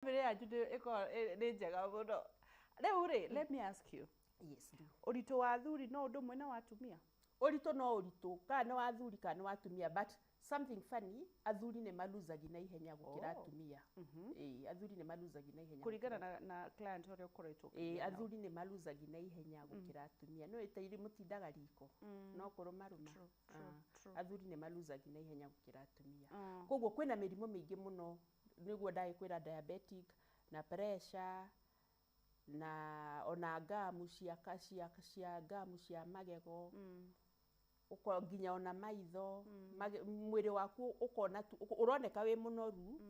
Family yanyu ĩkoragwo nĩ njega mũno. Rĩu rĩ, let me ask you, Yes, do. Ũritũ wa athuri no ũndũ ũmwe na wa atumia? Ũritũ no ũritũ, kana nĩ wa athuri kana nĩ wa atumia, but something funny, athuri nĩ maluzagi na ihenya gũkĩra atumia. Ĩĩ, athuri nĩ maluzagi na ihenya kũringana gũkĩra na client ũrĩa ũkoretwo Ĩĩ, ũkĩgĩa nao. Athuri nĩ maluzagi na ihenya gũkĩra atumia. No ĩtairi mũtindaga riko no kũrũmarũma. True, true, true. Athuri nĩ maluzagi na ihenya gũkĩra atumia. Koguo kwĩna mĩrimũ mĩingĩ mũno, nĩguo ndagĩkwĩra, diabetic na pressure na ona ngamu cia ngamu cia magego, nginya ona maitho. Mwĩrĩ waku ũkona tu ũroneka wĩ mũnoru,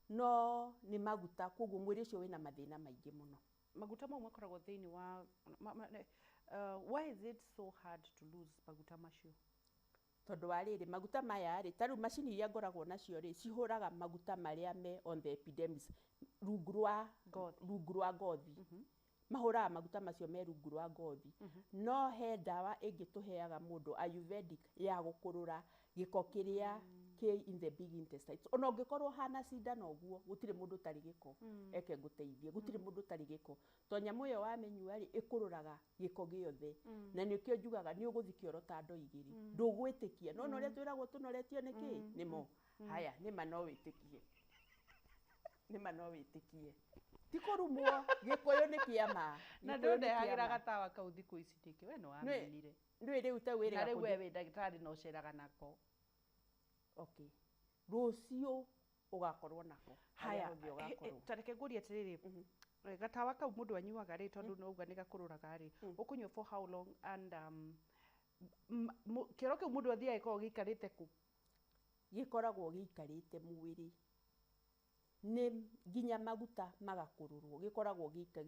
no nĩ maguta. Koguo mwĩrĩ ũcio wĩna mathĩna maingĩ mũno. Maguta mau makoragwo thĩinĩ wa why is it so hard to lose maguta macio? Tondũ wa rĩrĩ, maguta maya rĩ, ta rĩu macini iria ngoragwo nacio rĩ, cihũraga maguta marĩa me on the epidermis, rungu rwa ngothi. Rungu rwa ngothi. Mahũraga maguta macio me rungu rwa ngothi. No he ndawa ĩngĩ tũheaga mũndũ, ayurvedic, ya gũkũrũra gĩko kĩrĩa kĩ in the big intestines. Ona ũngĩkorwo hana cindano ũguo, gũtirĩ mũndũ ũtarĩ gĩko. Eke ngũteithie, gũtirĩ mũndũ ũtarĩ gĩko. To nyamũ ĩyo wamĩnyua rĩ, ĩkũrũraga gĩko gĩothe, na nĩkĩo njugaga nĩ ũgũthi kĩoro ta ndoo igĩrĩ. Ndũgwĩtĩkia, no ũrĩa twĩragwo tũnoretio nĩ kĩ nĩmo haya nĩma. No wĩtĩkie nĩma, no wĩtĩkie ti kũrumwo. Gĩkũyũ nĩ kĩama. Na Gĩkũyũ nĩ ndũndehagĩra kĩama. Gatawa kau thikũ ici nĩkĩ? We nĩ wamenire. Ndũĩ rĩu ta Na wĩrĩga rĩu we wĩ ndagĩtarĩ na ũceraga nako. Okay, rũciũ ũgakorwo nako. Haya. Harĩa hothe ũgakorwo. Ta reke ngũrie atĩrĩrĩ, gatawa kau mũndũ anyuaga rĩ, tondũ nauga nĩ gakũrũraga rĩ, ũkũnyua for how long? And kĩoro kĩu mũndũ athiaga gĩkoragwo gĩikarĩte kũ? Gĩkoragwo gĩikarĩte mwĩrĩ nĩ nginya maguta magakũrũrwo. Gĩkoragwo gĩika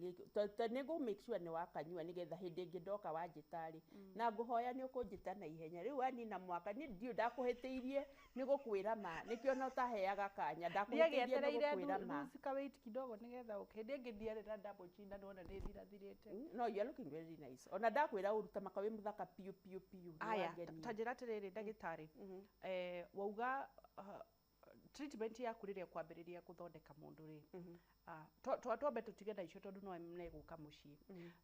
nĩ ngũ make sure nĩ wakanyua, nĩgetha hĩndĩ ĩngĩ ndoka wanjĩta rĩ, na ngũhoya nĩ ũkũnjĩta na ihenya. Rĩu wanina mwaka, niĩ ndiũ ndakũhĩtĩirie nĩ gũkwĩra ma, nĩkĩo na ũtaheaga kanya. Ndakũhĩtĩirie nĩ Ndiagĩetereire gũkwĩra ma. Lose ka weight kidogo nĩgetha ũke. Hĩndĩ ĩngĩ ndiarĩ na double chin na nĩwona nĩ thirathirĩte. No, you are looking very nice. Ona ndakwĩra ũruta maka wĩ mũthaka piũ piũ piũ. Nĩ Aya. wangenia. Ta njĩra atĩrĩrĩ, ndagĩtarĩ, wauga treatment yaku rĩrĩa kwambĩrĩria gũthondeka mũndũ rĩ, twambe tũtige na icio tondũ no megũka mũciĩ.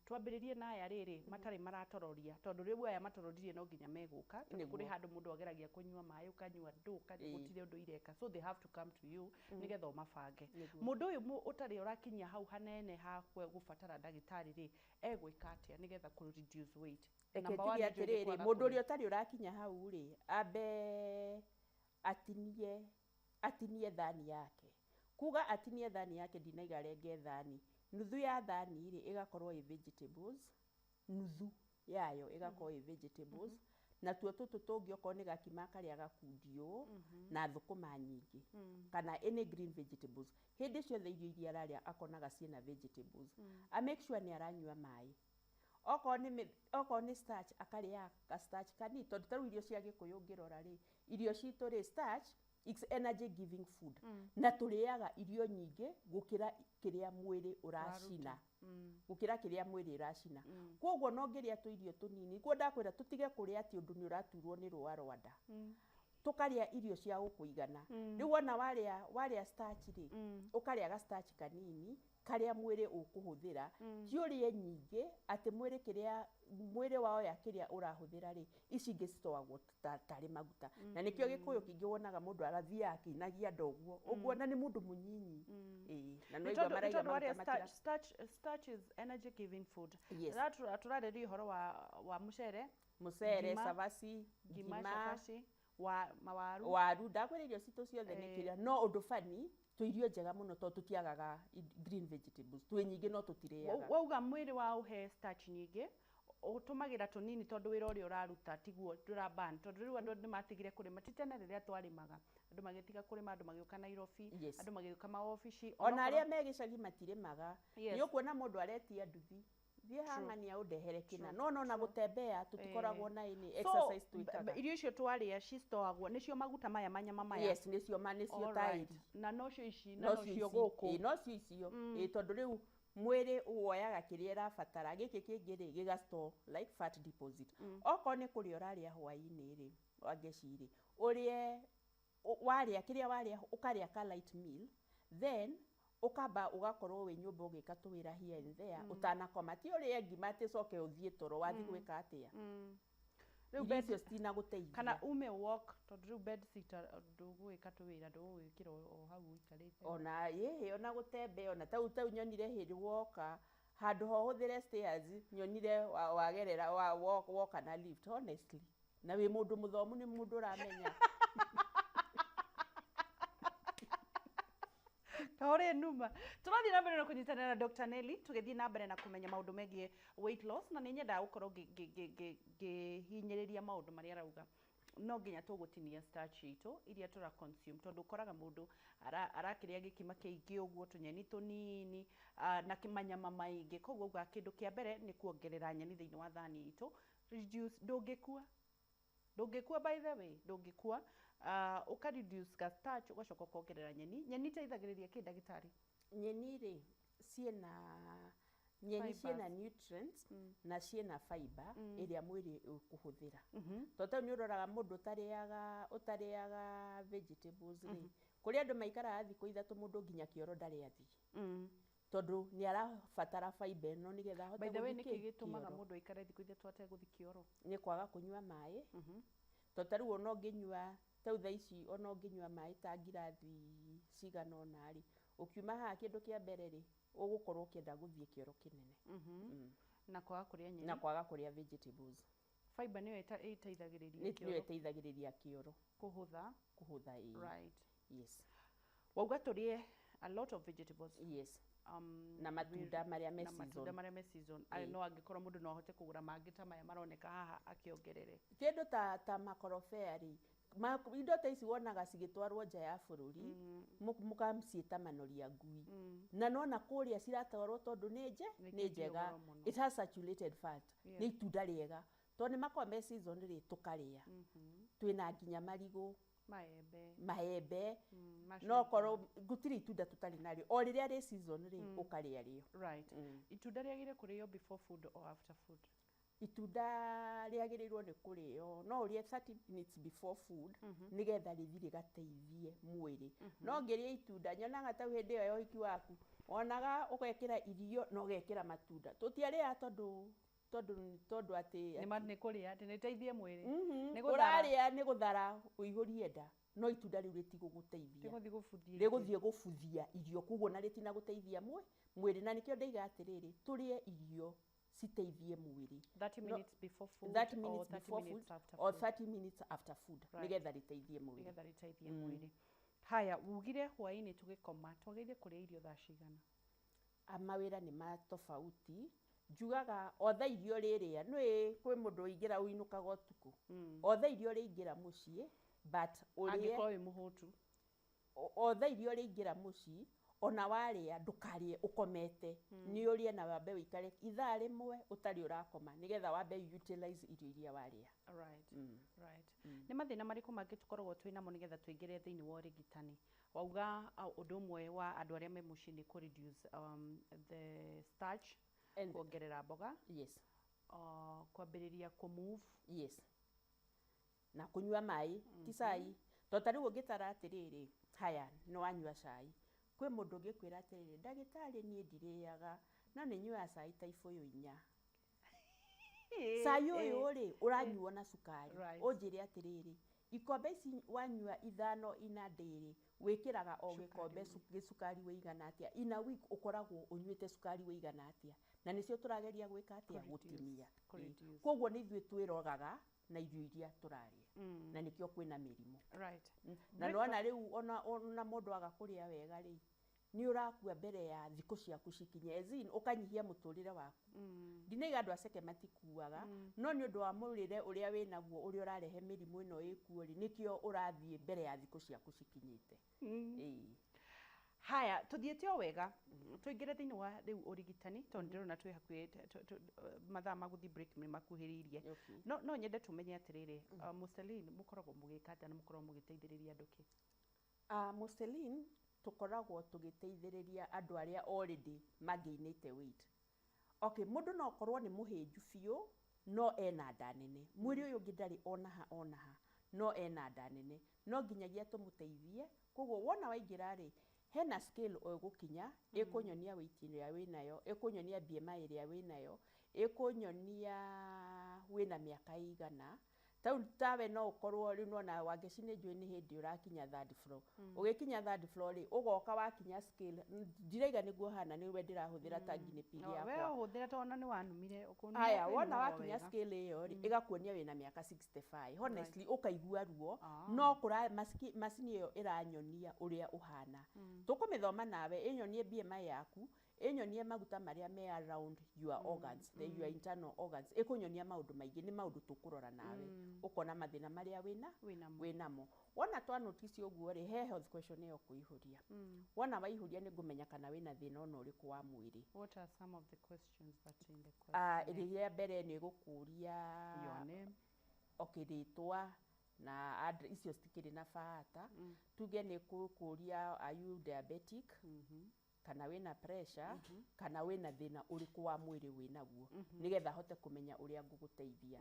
Twambĩrĩrie na aya rĩrĩ matarĩ maratororia, tondũ rĩu aya matororirie no nginya megũka, tondũ kũrĩ handũ mũndũ ageragia kũnyua maĩ, ũkanyua ndũ, ũkanyua, gũtirĩ ũndũ ireka, so they have to come to you nĩgetha ũmabange. Mũndũ ũyũ ũtarĩ ũrakinyia hau hanene ha gũbatara ndagĩtarĩ rĩ, egwĩka atĩa nĩgetha kũ reduce weight? Reke Number one, njuge nĩ njũĩ nĩ atĩrĩrĩ, kwaga mũndũ kũrĩa. ũrĩa ũtarĩ ũrakinya hau rĩ, ambe atinie thani yake. Kuga atinie thani yake, ndinaiga renge thani, nuthu ya thani rĩ ĩgakorwo ĩ vegetables, nuthu yayo ĩgakorwo ĩ vegetables, natuo tũtũ tũngĩ, okorwo nĩ gakima karĩa gakundio na thũkũma nyingĩ kana any green vegetables. Hĩndĩ ciothe irio iria ararĩa akonaga ciĩna vegetables. A make sure nĩ aranyua maĩ. Okorwo nĩ starch, akarĩaga ka starch kanini, tondũ ta rĩu irio cia Gĩkũyũ ũngĩrora rĩ, irio citũ rĩ, starch it's energy giving food, na tũrĩaga irio nyingĩ gũkĩra kĩrĩa mwĩrĩ ũracina, gũkĩra kĩrĩa mwĩrĩ ĩracina. Koguo no ngĩrĩa tũirio tũnini kuo ndakwĩra tũtige kũrĩa atĩ ũndũ nĩ ũraturwo nĩ rũa rwa nda. Tũkarĩa irio cia gũkũigana. Rĩu wona warĩa starch rĩ, ũkarĩa ga starch kanini karĩa mwĩrĩ ũkũhũthĩra, ti ũrĩe nyingĩ atĩ mwĩrĩ kĩrĩa mwĩrĩ waoya kĩrĩa ũrahũthĩra rĩ, ici ingĩ citoagwo tarĩ maguta. Na nĩkĩo Gĩkũyũ kĩingĩ wonaga mũndũ arathiaga akĩinagia nda ũguo ũguo, na nĩ mũndũ mũnyinyi. Ĩĩ, na Nĩ no igua tondũ nĩ maraiga tondũ warĩa maguta matira starch is energy giving food. Yes. Tũrarĩrĩria ũhoro wa mũcere, mũcere, ngima, cabaci, ngima, ngima, cabaci, wa mawaru. Waru. Ndakwĩra irio citũ ciothe nĩ kĩrĩa, no ũndũ bani twĩ irio njega mũno tondũ tũtiagaga green vegetables, twĩ nyingĩ no tũtirĩaga. Wauga mwĩrĩ wa ũhe starch nyingĩ, ũtũmagĩra tũnini tondũ wĩra ũrĩa ũraruta tiguo ndũra burn, tondũ rĩu andũ nĩ matigire kũrĩma. Ti tene rĩrĩa twarĩmaga, andũ magĩtiga kũrĩma, andũ magĩũka Nairobi, andũ magĩũka maobici. Ona arĩa me gĩcagi matirĩmaga. Yes. Nĩ ũkuona mũndũ aretia nduthi, thiĩ hang'ania ũndehere kĩna, no nona gũtembea tũtikoragwo na any exercise So, twĩkaga. irio icio twarĩa cistoagwo nĩcio maguta maya, manyama maya? Yes, nĩcio ma nĩcio Alright. taĩri. Na nocio ici na nocio nocio ici. gũkũ. Ĩĩ, nocio icio. Ĩĩ, tondũ rĩu mwĩrĩ woyaga kĩrĩa ĩrabatara, gĩkĩ kĩngĩ rĩ gĩga store like fat deposit. Okorwo nĩ kũrĩa ũrarĩa hwaĩ-inĩ rĩ, wangeci rĩ, ũrĩe warĩa kĩrĩa warĩa, ũkarĩa ka light meal, then Ũkamba ũgakorwo wĩ nyũmba ũgĩka tũwĩra here and there ũtanakoma. Ti ũrĩe ngima atĩ ũcoke ũthiĩ toro, wathiĩ gwĩka atĩa? Rĩu Irio bed icio citinagũteithia. Kana ume walk, tondũ rĩu bed sitter ndũgwĩka tũwĩra, ndũgũgwĩkĩra o hau ũikarĩte. Ona ĩhĩ, ona gũtembea, ona tau nyonire hĩndĩ woka handũ ho hũthĩre stairs, nyonire wagerera woka na lift, honestly. Na wĩ mũndũ mũthomu, nĩ mũndũ ũramenya. Kaũrĩ numa. Tũrathiĩ na mbere na kũnyitanĩra na Dr. Nelly, tũgĩthiĩ na mbere na kũmenya maũndũ megiĩ weight loss, na nĩ nyendaga gũkorwo ngĩhinyĩrĩria maũndũ marĩa arauga. No nginya tũgũtinia starch itũ iria tũra consume, tondũ ũkoraga mũndũ arakĩrĩa gĩkima kĩingĩ ũguo, tũnyeni tũnini, na manyama maingĩ. Koguo auga kĩndũ kĩa mbere nĩ kuongerera nyeni thĩinĩ wa thani itũ. Reduce, ndũngĩkua, ndũngĩkua, by the way, ndũngĩkua. Ũka reduce ka starch, ũgacoka ũkongerera nyeni. Nyeni iteithagĩrĩria kĩ, ndagĩtarĩ? Nyeni rĩ, ciĩna nyeni ciĩna Fibers. nutrients na ciĩna fiber ĩrĩa mwĩrĩ ũkũhũthĩra. Tondũ tau nĩ ũroraga mũndũ ũtarĩaga vegetables rĩ, kũrĩ andũ maikaraga thikũ 3 mũndũ nginya kĩoro ndarĩ athiĩ, tondũ nĩ arabatara fiber ĩno nĩgetha ahote By the way, gũthiĩ nĩkĩ gĩtũmaga kĩoro. Mũndũ aikare thikũ 3 ategũthiĩ kĩoro? Nĩ kwaga kũnyua maĩ. Tondũ ta rĩu ona ũngĩnyua tau thaa ici, ona ũngĩnyua maĩ ta ngirathi cigana ũna rĩ, ũkiuma haha kĩndũ kĩa mbere rĩ, ũgũkorwo ũkĩenda gũthiĩ kĩoro kĩnene. Na kwaga kũrĩa nyeni. Na kwaga kũrĩa vegetables. Fiber nĩyo ĩteithagĩrĩria nĩyo kĩoro ĩteithagĩrĩria kĩoro kũhũtha. Kũhũtha, ĩĩ. Right. Yes. Wauga tũrĩe a lot of vegetables. Yes. Na matunda marĩa me na matunda season. Marĩa me season. No angĩkorwo mũndũ no ahote kũgũra mangĩ ta maya maroneka haha akĩongerere. Kĩndũ ta makorobea rĩ, indo ta ici wonaga cigĩtwarwo nja ya bũrũri, mũkaciĩta manoria ngui, na nona kũrĩa ciratwarwo tondũ nĩ nje Nĩ nĩ kĩndũ njega. goro mũno. It has saturated fat. Nĩ itunda rĩega tondũ nĩ makoragwo me season rĩ, tũkarĩa. Twĩna nginya marigũ, maembe, maembe, no machungwa. Korwo gũtirĩ itunda tũtarĩ narĩo, o rĩrĩa rĩ season rĩ, ũkarĩa rĩo. Right. Itunda rĩagĩrĩire kũrĩo before food or after food? Itunda rĩagĩrĩirwo nĩ kũrĩo, no ũrĩe 30 minutes before food, nĩgetha rĩthiĩ rĩgateithie mwĩrĩ. No ngĩrĩa itunda, nyonaga tau hĩndĩ ĩyo ya ũhiki waku, wonaga ũgekĩra irio na ũgekĩra matunda. Tũtiarĩaga tondũ atĩ Nĩ kũrĩa atĩ nĩteithie mwĩrĩ. Nĩ gũthara. Ũrarĩa nĩ gũthara ũihũrie nda, no itunda rĩu rĩtigũgũteithia. Rĩgũthiĩ gũbuthia irio. Rĩgũthiĩ gũbuthia irio, koguo na rĩtinagũteithia mwĩrĩ. Na nĩkĩo ndaiga atĩrĩrĩ, tũrĩe irio citeithie mwĩrĩ. 30 No, minutes before food 30 or minutes 30 before minutes food after or food. 30 minutes after food, nĩgetha rĩteithie mwĩrĩ. Nĩgetha rĩteithie mwĩrĩ. Haya, ugire hwaĩ-inĩ tũgĩkoma twagĩrĩire kũrĩa irio thaa cigana? Mawĩra nĩ ma tofauti. Njugaga o thaa irio rĩrĩa nĩ kwĩ mũndũ ũingĩra ũinũkaga ũtukũ, o thaa irio rĩingĩra mũciĩ, but ũrĩe Angĩkorwo wĩ mũhũtu. O thaa irio rĩingĩra mũciĩ, ona warĩa ndũkarĩe ũkomete. Nĩ ũrĩe na wambe ũikare ithaa 1 ũtarĩ ũrakoma, nĩgetha wambe utilize irio iria warĩa. Right. Nĩ mathĩna marĩkũ mangĩ tũkoragwo twĩ namo nĩgetha tũingĩre thĩinĩ wa ũrigitani? Wauga ũndũ ũmwe wa andũ arĩa me mũciĩ nĩ kũ reduce the starch, kuongerera mboga, Yes. Kwambĩrĩria kũ move. Yes, na kũnyua maĩ, ti cai. Tondũ ta rĩu ũngĩtara atĩrĩrĩ, haya, nĩ wanyua cai, kwĩ mũndũ ũngĩkwĩra atĩrĩrĩ, "Ndagĩtarĩ, niĩ ndirĩaga no nĩ nyuaga cai ta ibũyũ 4." Cai ũyũ rĩ, ũranyuo na cukari. Ũnjĩre atĩrĩrĩ, ikombe ici wanyua 5 ina ndĩrĩ, wĩkĩraga o gĩkombe gĩcukari wĩigana atĩa? In a week ũkoragwo ũnyuĩte cukari wĩigana atĩa? Na nĩcio tũrageria gwĩka atĩa? Gũtinia. Kũ-reduce. Koguo nĩ ithuĩ twĩrogaga na irio iria tũrarĩa, na nĩkĩo kwĩna mĩrimũ. Na nĩwona rĩu ona mũndũ aga kũrĩa wega rĩ, nĩ ũrakua mbere ya thikũ ciaku cikinye, as in ũkanyihia mũtũrĩre waku. Ndinaiga andũ aceke matikuaga, no nĩ ũndũ wa mũrĩre ũrĩa wĩnaguo, ũrĩa ũrarehe mĩrimũ ĩno ĩkuo rĩ, nĩkĩo ũrathiĩ mbere ya thikũ ciaku cikinyĩte. Ĩĩ. Haya, tuthiĩte o wega, tũingĩre thĩinĩ wa rĩu ũrigitani, tondũ ndĩrona twĩ hakuhĩ mathaa ma gũthiĩ break nĩ makuhĩrĩirie. No nyende tũmenye atĩrĩrĩ, Muselin mũkoragwo mũgĩka atĩa na mũkoragwo mũgĩteithĩrĩria andũ kĩ? Muselin tũkoragwo tũgĩteithĩrĩria andũ arĩa already magainĩte weight. Okay, mũndũ no akorwo nĩ mũhĩnju biũ no ena nda nene, mwĩrĩ ũyũ ũngĩ ndarĩ onaha onaha, no ena nda nene, no nginyagia tũmũteithie. Koguo wona waingĩra rĩ, Hena scale ũgũkinya ĩkũnyonia weight ĩrĩa wĩnayo, ĩkũnyonia BMI ĩrĩa wĩnayo, ĩkũnyonia wĩna mĩaka ĩigana. Tau tawe no ũkorwo rĩu nona Wangeci nĩ njũĩ nĩ hĩndĩ ũrakinya third floor. Ũgĩkinya third floor rĩ, ũgoka wakinya scale, ndiraiga nĩguo hana, nĩwe ndĩrahũthĩra ta guinea pig We yakwa. ũhũthĩre tondũ nĩ wanumire. Aya, wona wakinya scale ĩyo rĩ, ĩgakuonia wĩna mĩaka 65. Honestly, ũkaigua ruo, no kũra macini ĩyo ĩranyonia ũrĩa ũhana. Tũkũmĩthoma nawe, ĩnyonie BMI yaku, ĩnyonie maguta marĩa me around your organs, your internal organs, ĩkũnyonia maũndũ maingĩ, nĩ maũndũ tũkũrora nawe, ũkona mathĩna marĩa wĩna Wĩnamo. Wĩnamo. Wona twa notice ũguo rĩ, he health questionnaire ũkũihũria. Wona waihũria, nĩ ngũmenya kana wĩna thĩna ona ũrĩkũ wa mwĩrĩ. What are some of the questions that are in the questionnaire? Rĩrĩa mbere nĩ ĩgũkũria Your name. Okay, rĩtwa na icio citikĩrĩ na bata. Tuge nĩ kũkũria, are you diabetic, kana wĩna pressure, kana wĩna thĩna ũrĩkũ wa mwĩrĩ wĩnaguo, nĩgetha hote kũmenya ũrĩa ngũgũteithia.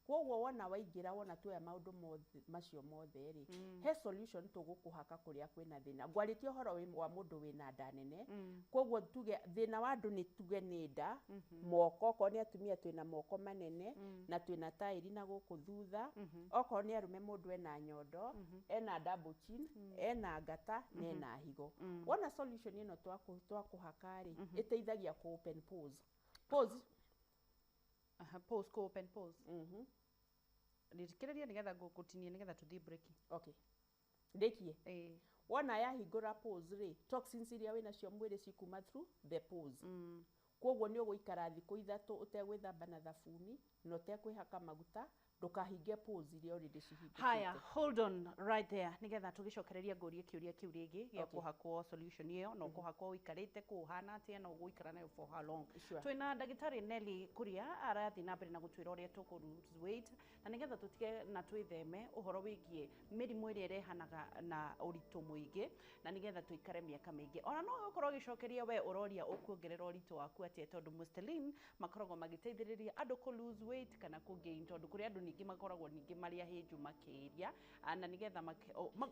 Koguo wona waingĩra, wona tuoya maũndũ mothe macio mothe rĩ, he solution tũgũkũhaka kũrĩa kwĩna thĩna. Ngwarĩtie ũhoro wa mũndũ wĩna nda nene. Koguo tuge thĩna wa andũ nĩ tuge nĩ nda, moko, okorwo nĩ atumia twĩna moko manene na twĩna taĩri na gũkũ thutha, okorwo nĩ arũme mũndũ ena nyondo, ena double chin, ena ngata na ena higo. Wona solution ĩno twakũhaka rĩ, ĩteithagia kũ open pores. Pores. Aha, pause, go open pause. Rĩkĩrĩria nĩgetha ngũtinie nĩgetha tũthiĩ break. Okay, ndĩkie. Ĩĩ. Wona yahingũra pores rĩ, toxins iria wĩnacio mwĩrĩ cikuma through the pores. Koguo nĩ ũgũikara thikũ 3 ũtegwĩthamba na thabuni na ũtekwĩhaka maguta, ndũkahinge pores iria already cihingũkĩte. Haya, hold on right there nĩgetha tũgĩcokereria ngũrie kĩũria kĩu rĩngĩ gĩa kũhakwo solution ĩyo, na ũkũhakwo ũikarĩte kũu ũhana atĩa, na ũgũikara nayo for how long. Sure. Twĩna ndagĩtarĩ Nelly Kuria, arathiĩ na mbere na gũtwĩra ũrĩa tũkũ lose weight na nĩgetha tũtige na twĩtheme ũhoro wĩgiĩ mĩrimũ ĩrĩa ĩrehanaga na ũritũ mũingĩ, na nĩgetha tũikare mĩaka mĩingĩ. Ona no ũkorwo ũgĩcokeria we ũroria ũkuongerera ũritũ waku atĩa, tondũ Mustelin makoragwo magĩteithĩrĩria andũ kũ lose weight kana kũ gain, tondũ kũrĩ andũ ningĩ makoragwo ningĩ marĩ ahĩnju makĩria. Na nĩgetha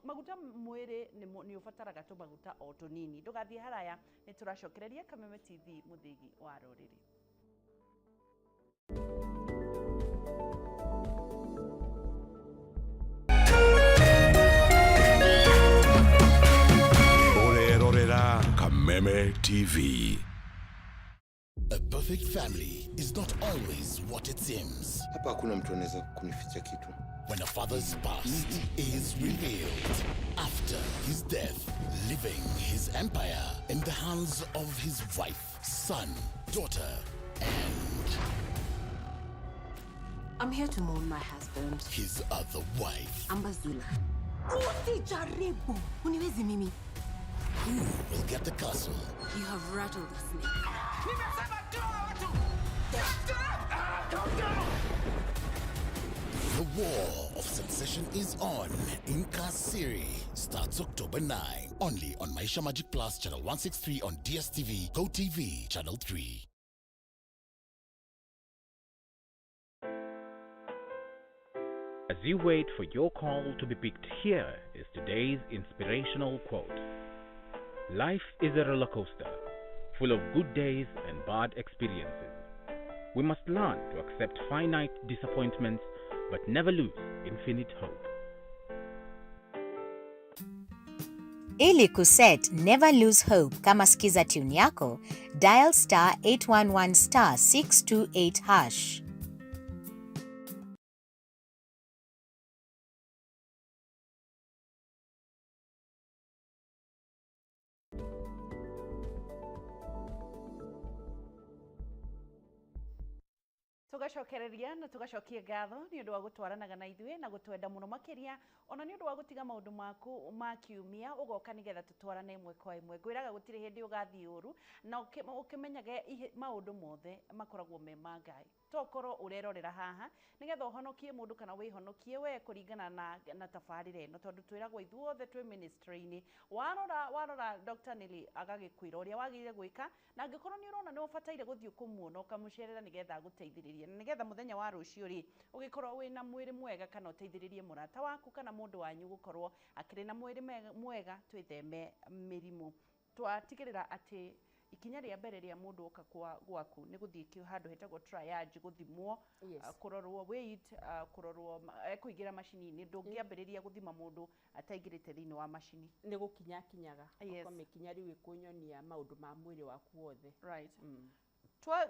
maguta mwĩrĩ nĩ ũbataraga tũmaguta o tũnini. Ndũgathiĩ haraya, nĩ tũracokereria. Kameme TV, mũthĩgi wa rũrĩrĩ. Ũrerorera Kameme TV. A perfect family is not always what it seems. Hapa hakuna mtu anaweza kunificha kitu. When a father's past is revealed after his death, leaving his empire in the hands of his wife, son, daughter, and I'm here to mourn my husband, his other wife. Ambazula. Usijaribu. Uniwezi mimi. Who will get the castle? You have rattled the snake. The War of Succession is on. Inkasiri starts October 9. Only on Maisha Magic Plus, Channel 163 on DSTV, Go TV, Channel 3. As you wait for your call to be picked, here is today's inspirational quote. Life is a roller coaster, full of good days and bad experiences. We must learn to accept finite disappointments but never lose infinite hope. Ili kuset Never Lose Hope kama skiza tune yako, dial *811*628#. Tugacokereria na tugacokia ngatho nĩ ũndũ wa gũtwaranaga na ithuĩ na gũtwenda mũno makĩria, ona nĩ ũndũ wa gũtiga maũndũ maku ma kiumia ũgoka nĩgetha tũtwarane ĩmwe kwa ĩmwe. Ngwĩraga gũtirĩ hĩndĩ ũgathiĩ ũru, na ũkĩmenyage maũndũ mothe makoragwo me ma Ngai. Tokorwo ũrerorera haha nĩgetha ũhonokie mũndũ kana wĩhonokie we kũringana na tabarĩra ĩno, tondũ twĩragwo ithuothe twĩ ministry-inĩ. Warora Dr. Nelly agagĩkwĩra ũrĩa wagĩrĩire gwĩka, na angĩkorwo nĩ ũrona nĩ ũbataire gũthiĩ kũmuona ũkamũcerera nĩgetha agũteithĩrĩrie. Na nĩgetha mũthenya wa rũciũ rĩ, ũgĩkorwo wĩna mwĩrĩ mwega kana ũteithĩrĩrie mũrata waku kana mũndũ wanyu gũkorwo akĩrĩ na mwĩrĩ mwega, twĩtheme mĩrimũ. Twatigĩrĩra atĩ ikinya rĩa mbere rĩa mũndũ oka gwaku nĩ gũthiĩ handũ hetagwo triage, gũthimwo, kũrorwo weight, kũrorwo ekũingĩra macini-inĩ. Ndũngĩambĩrĩria gũthima mũndũ ataingĩrĩte thĩinĩ wa macini. Nĩ gũkinya kinyaga, ũkamĩkinya rĩu ĩkũnyonia maũndũ ma mwĩrĩ waku wothe.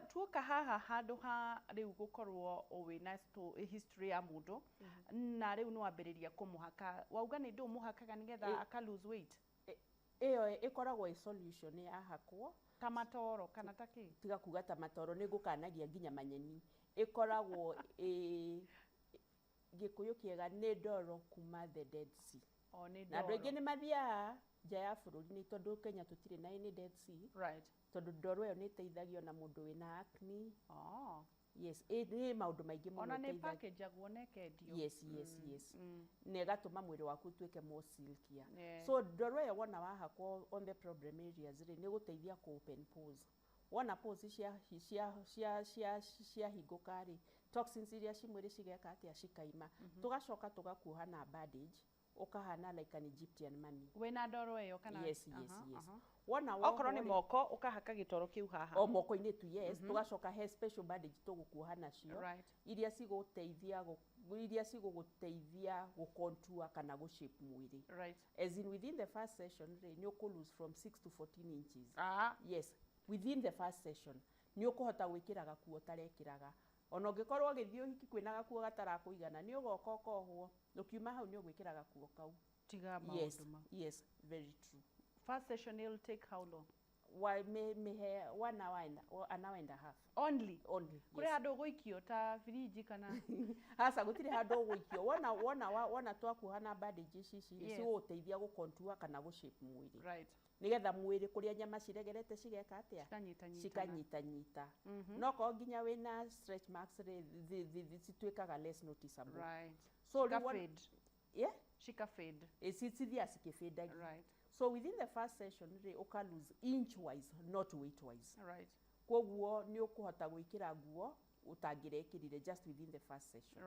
Tuoka haha handũ ha rĩu gũkorwo wĩna history ya mũndũ, na rĩu nĩ wambĩrĩria kũmũhaka, wauga nĩ ndũ mũhakaga nĩgetha aka lose weight? Ĩyo ĩkoragwo ĩ solution yahakwo. Ta matoro kana ta kĩ? Tiga kuga ta matoro, nĩ ngũkanagia nginya manyeni. Ĩkoragwo ĩ Gĩkũyũ kĩega nĩ ndoro kuma the Dead Sea. O nĩ Na andũ aingĩ ndoro. Nĩ mathiaga nja ya bũrũri nĩ tondũ Kenya tũtirĩ na any Dead Sea, tondũ ndoro ĩyo nĩ ĩteithagia ona mũndũ wĩna acne. Yes, nĩ maũndũ maingĩ mũno Ona nĩ ĩteithagia. package-agwo na ĩkendio. Yes, na ĩgatũma mwĩrĩ waku ũtuĩke more silkier. So ndoro ĩyo wona wahakwo on the problem areas rĩ, nĩ gũteithia kũ open pores. Wona pores cia cia cia cia ciahingũka rĩ, toxins iria ci mwĩrĩ cigeka atĩa? Cikaima. Tũgacoka tũgakuoha na bandage, ũkahana like an Egyptian mummy. Wĩna ndoro ĩyo kana? Yes. Wona Okorwo nĩ wohwo rĩ, moko, ũkahaka gĩtoro kĩu haha. O moko-inĩ tu, yes. Tũgacoka he special bandage tũgũkuoha nacio, iria cigũgũteithia gũcontour kana gũshape mwĩrĩ. As in, within the first session rĩ, nĩ ũkũ lose from 6 to 14 inches. Yes, within the first session nĩ ũkũhota gwĩkĩra gakuo ũtarekĩraga. Ona ũngĩkorwo ũgĩthiĩ ũhiki kwĩna gakuo gatarakũigana, nĩ ũgoka ũkohwo, ũkiuma hau nĩ ũgwĩkĩra gakuo kau. Tiga Yes. maũndũ mau. Yes, very true. First session will take how long? Wa me 1 hour and an hour and a half. Only? Only. Kũrĩ Yes. handũ ũgũikio ta firiji kana? Aca, gũtirĩ handũ ũgũikio. Wona twakuoha na bandage ici rĩ, cigũgũteithia gũcontour kana gũshape mwĩrĩ, nĩgetha mwĩrĩ kũrĩa nyama ciregerete cigeka atĩa? Cikanyitanyitana. Cikanyitanyita. No korwo nginya wĩna stretch marks rĩ, cituĩkaga less noticeable. So rĩu Cika fade. Yeah. Cika fade. Cithiaga cikĩbĩndagia. So within the first session rĩ, ũka lose inch wise, not weight wise. Koguo nĩ ũkũhota gwĩkĩra nguo ũtangĩrekĩrire just within the first session.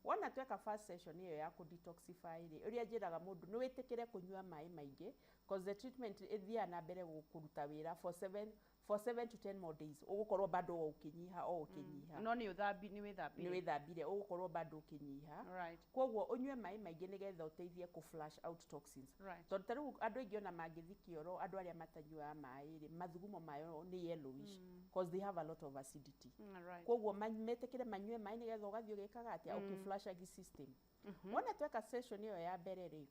Wona tweka first session ĩyo ya kũ detoxify rĩ, ũrĩa njĩraga mũndũ nĩ wĩtĩkĩre kũnyua maĩ maingĩ, cause the treatment ĩthiaga na mbere kũruta wĩra for 7 to 10 more days. Ũgũkorwo bado o ũkĩnyiha, o ũkĩnyiha. No nĩ ũthambi, nĩ wĩthambire. Nĩ wĩthambire, ũgũkorwo bado ũkĩnyiha. Koguo ũnyue maĩ maingĩ nĩgetha ũteithie kũ flush out toxins, tondũ ta rĩu andũ aingĩ ona mangĩthi kĩoro, andũ arĩa matanyuaga maĩ rĩ, mathugumo mayo nĩ yellowish, cause they have a lot of acidity. Koguo metĩkĩre manyue maĩ nĩgetha ũgathiĩ ũgĩkaga atĩa? Ũkĩflushagi system. Wona tweka session ĩyo ya mbere rĩ,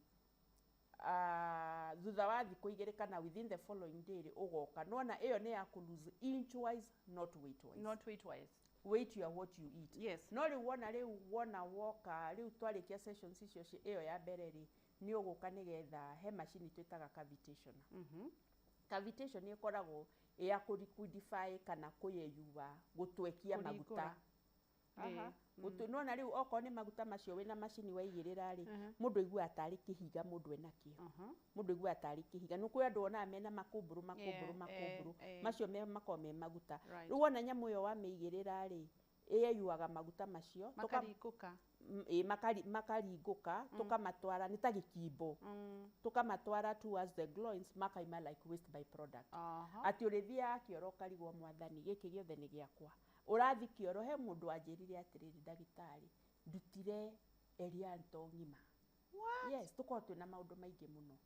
thutha wa thikũ 2 kana within the following day rĩ, ũgoka nona ĩyo nĩ ya kũ lose inch wise, not weight wise. Not weight wise. Weight, you are what you eat. No rĩu wona, rĩu wona woka rĩu twarĩkia sessions icio ĩyo ya mbere rĩ, nĩ ũgũka nĩgetha he macini twĩtaga cavitation. Cavitation ĩkoragwo ĩ ya kũ liquidify kana kũyeyua, gũtwekia maguta. Kũringũra. Aha. Nona rĩu okorwo nĩ maguta macio wĩna macini waigĩrĩra rĩ, mũndũ aiguaga tarĩ kĩhiga mũndũ enakĩo. Mũndũ aiguaga tarĩ kĩhiga. Nĩ kwĩ andũ wonaga mena makũmbũrũ makũmbũrũ, makũmbũrũ macio me makoragwo me maguta. Rĩu wona nyamũ ĩyo wamĩigĩrĩra rĩ, ĩyeyuaga maguta macio. Makaringũka. Ĩ, makaringũka, tũkamatwara nĩ ta gĩkimbo, tũkamatwara towards the groins, makaima like waste by product. Atĩ ũrĩthiaga kĩoro ũkarigwo, mwathani, gĩkĩ gĩothe nĩ gĩakwa? Ũrathi kĩoro, he mũndũ wanjĩrire atĩrĩrĩ, "Ndagĩtarĩ, ndutire Elianto ng'ima." What? Yes, tũkoragwo twĩna maũndũ maingĩ mũno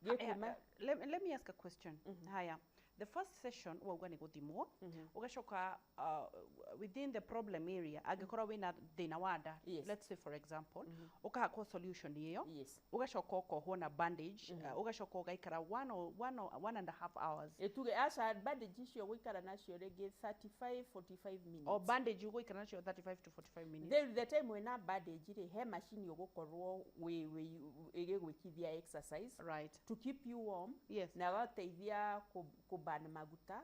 gĩkuma. Let me ask a question. Haya, the first session wauga nĩ gũthimwo, ũgacoka within the problem area, angĩkorwo wĩna thĩna wa nda, let's say for example, ũkahakwo solution ĩyo, ũgacoka ũkohwo na bandage, ũgacoka ũgaikara one or 1.5 hours. Ĩtuge aca, bandage icio gũikara nacio rĩngĩ 35 45 minutes. O bandage ũgũikara nacio 35 to 45 minutes. The time wĩna bandage rĩ, he macini ũgũkorwo wĩ ĩgĩgwĩkithia exercise to keep you warm, na ĩgateithia kũban maguta,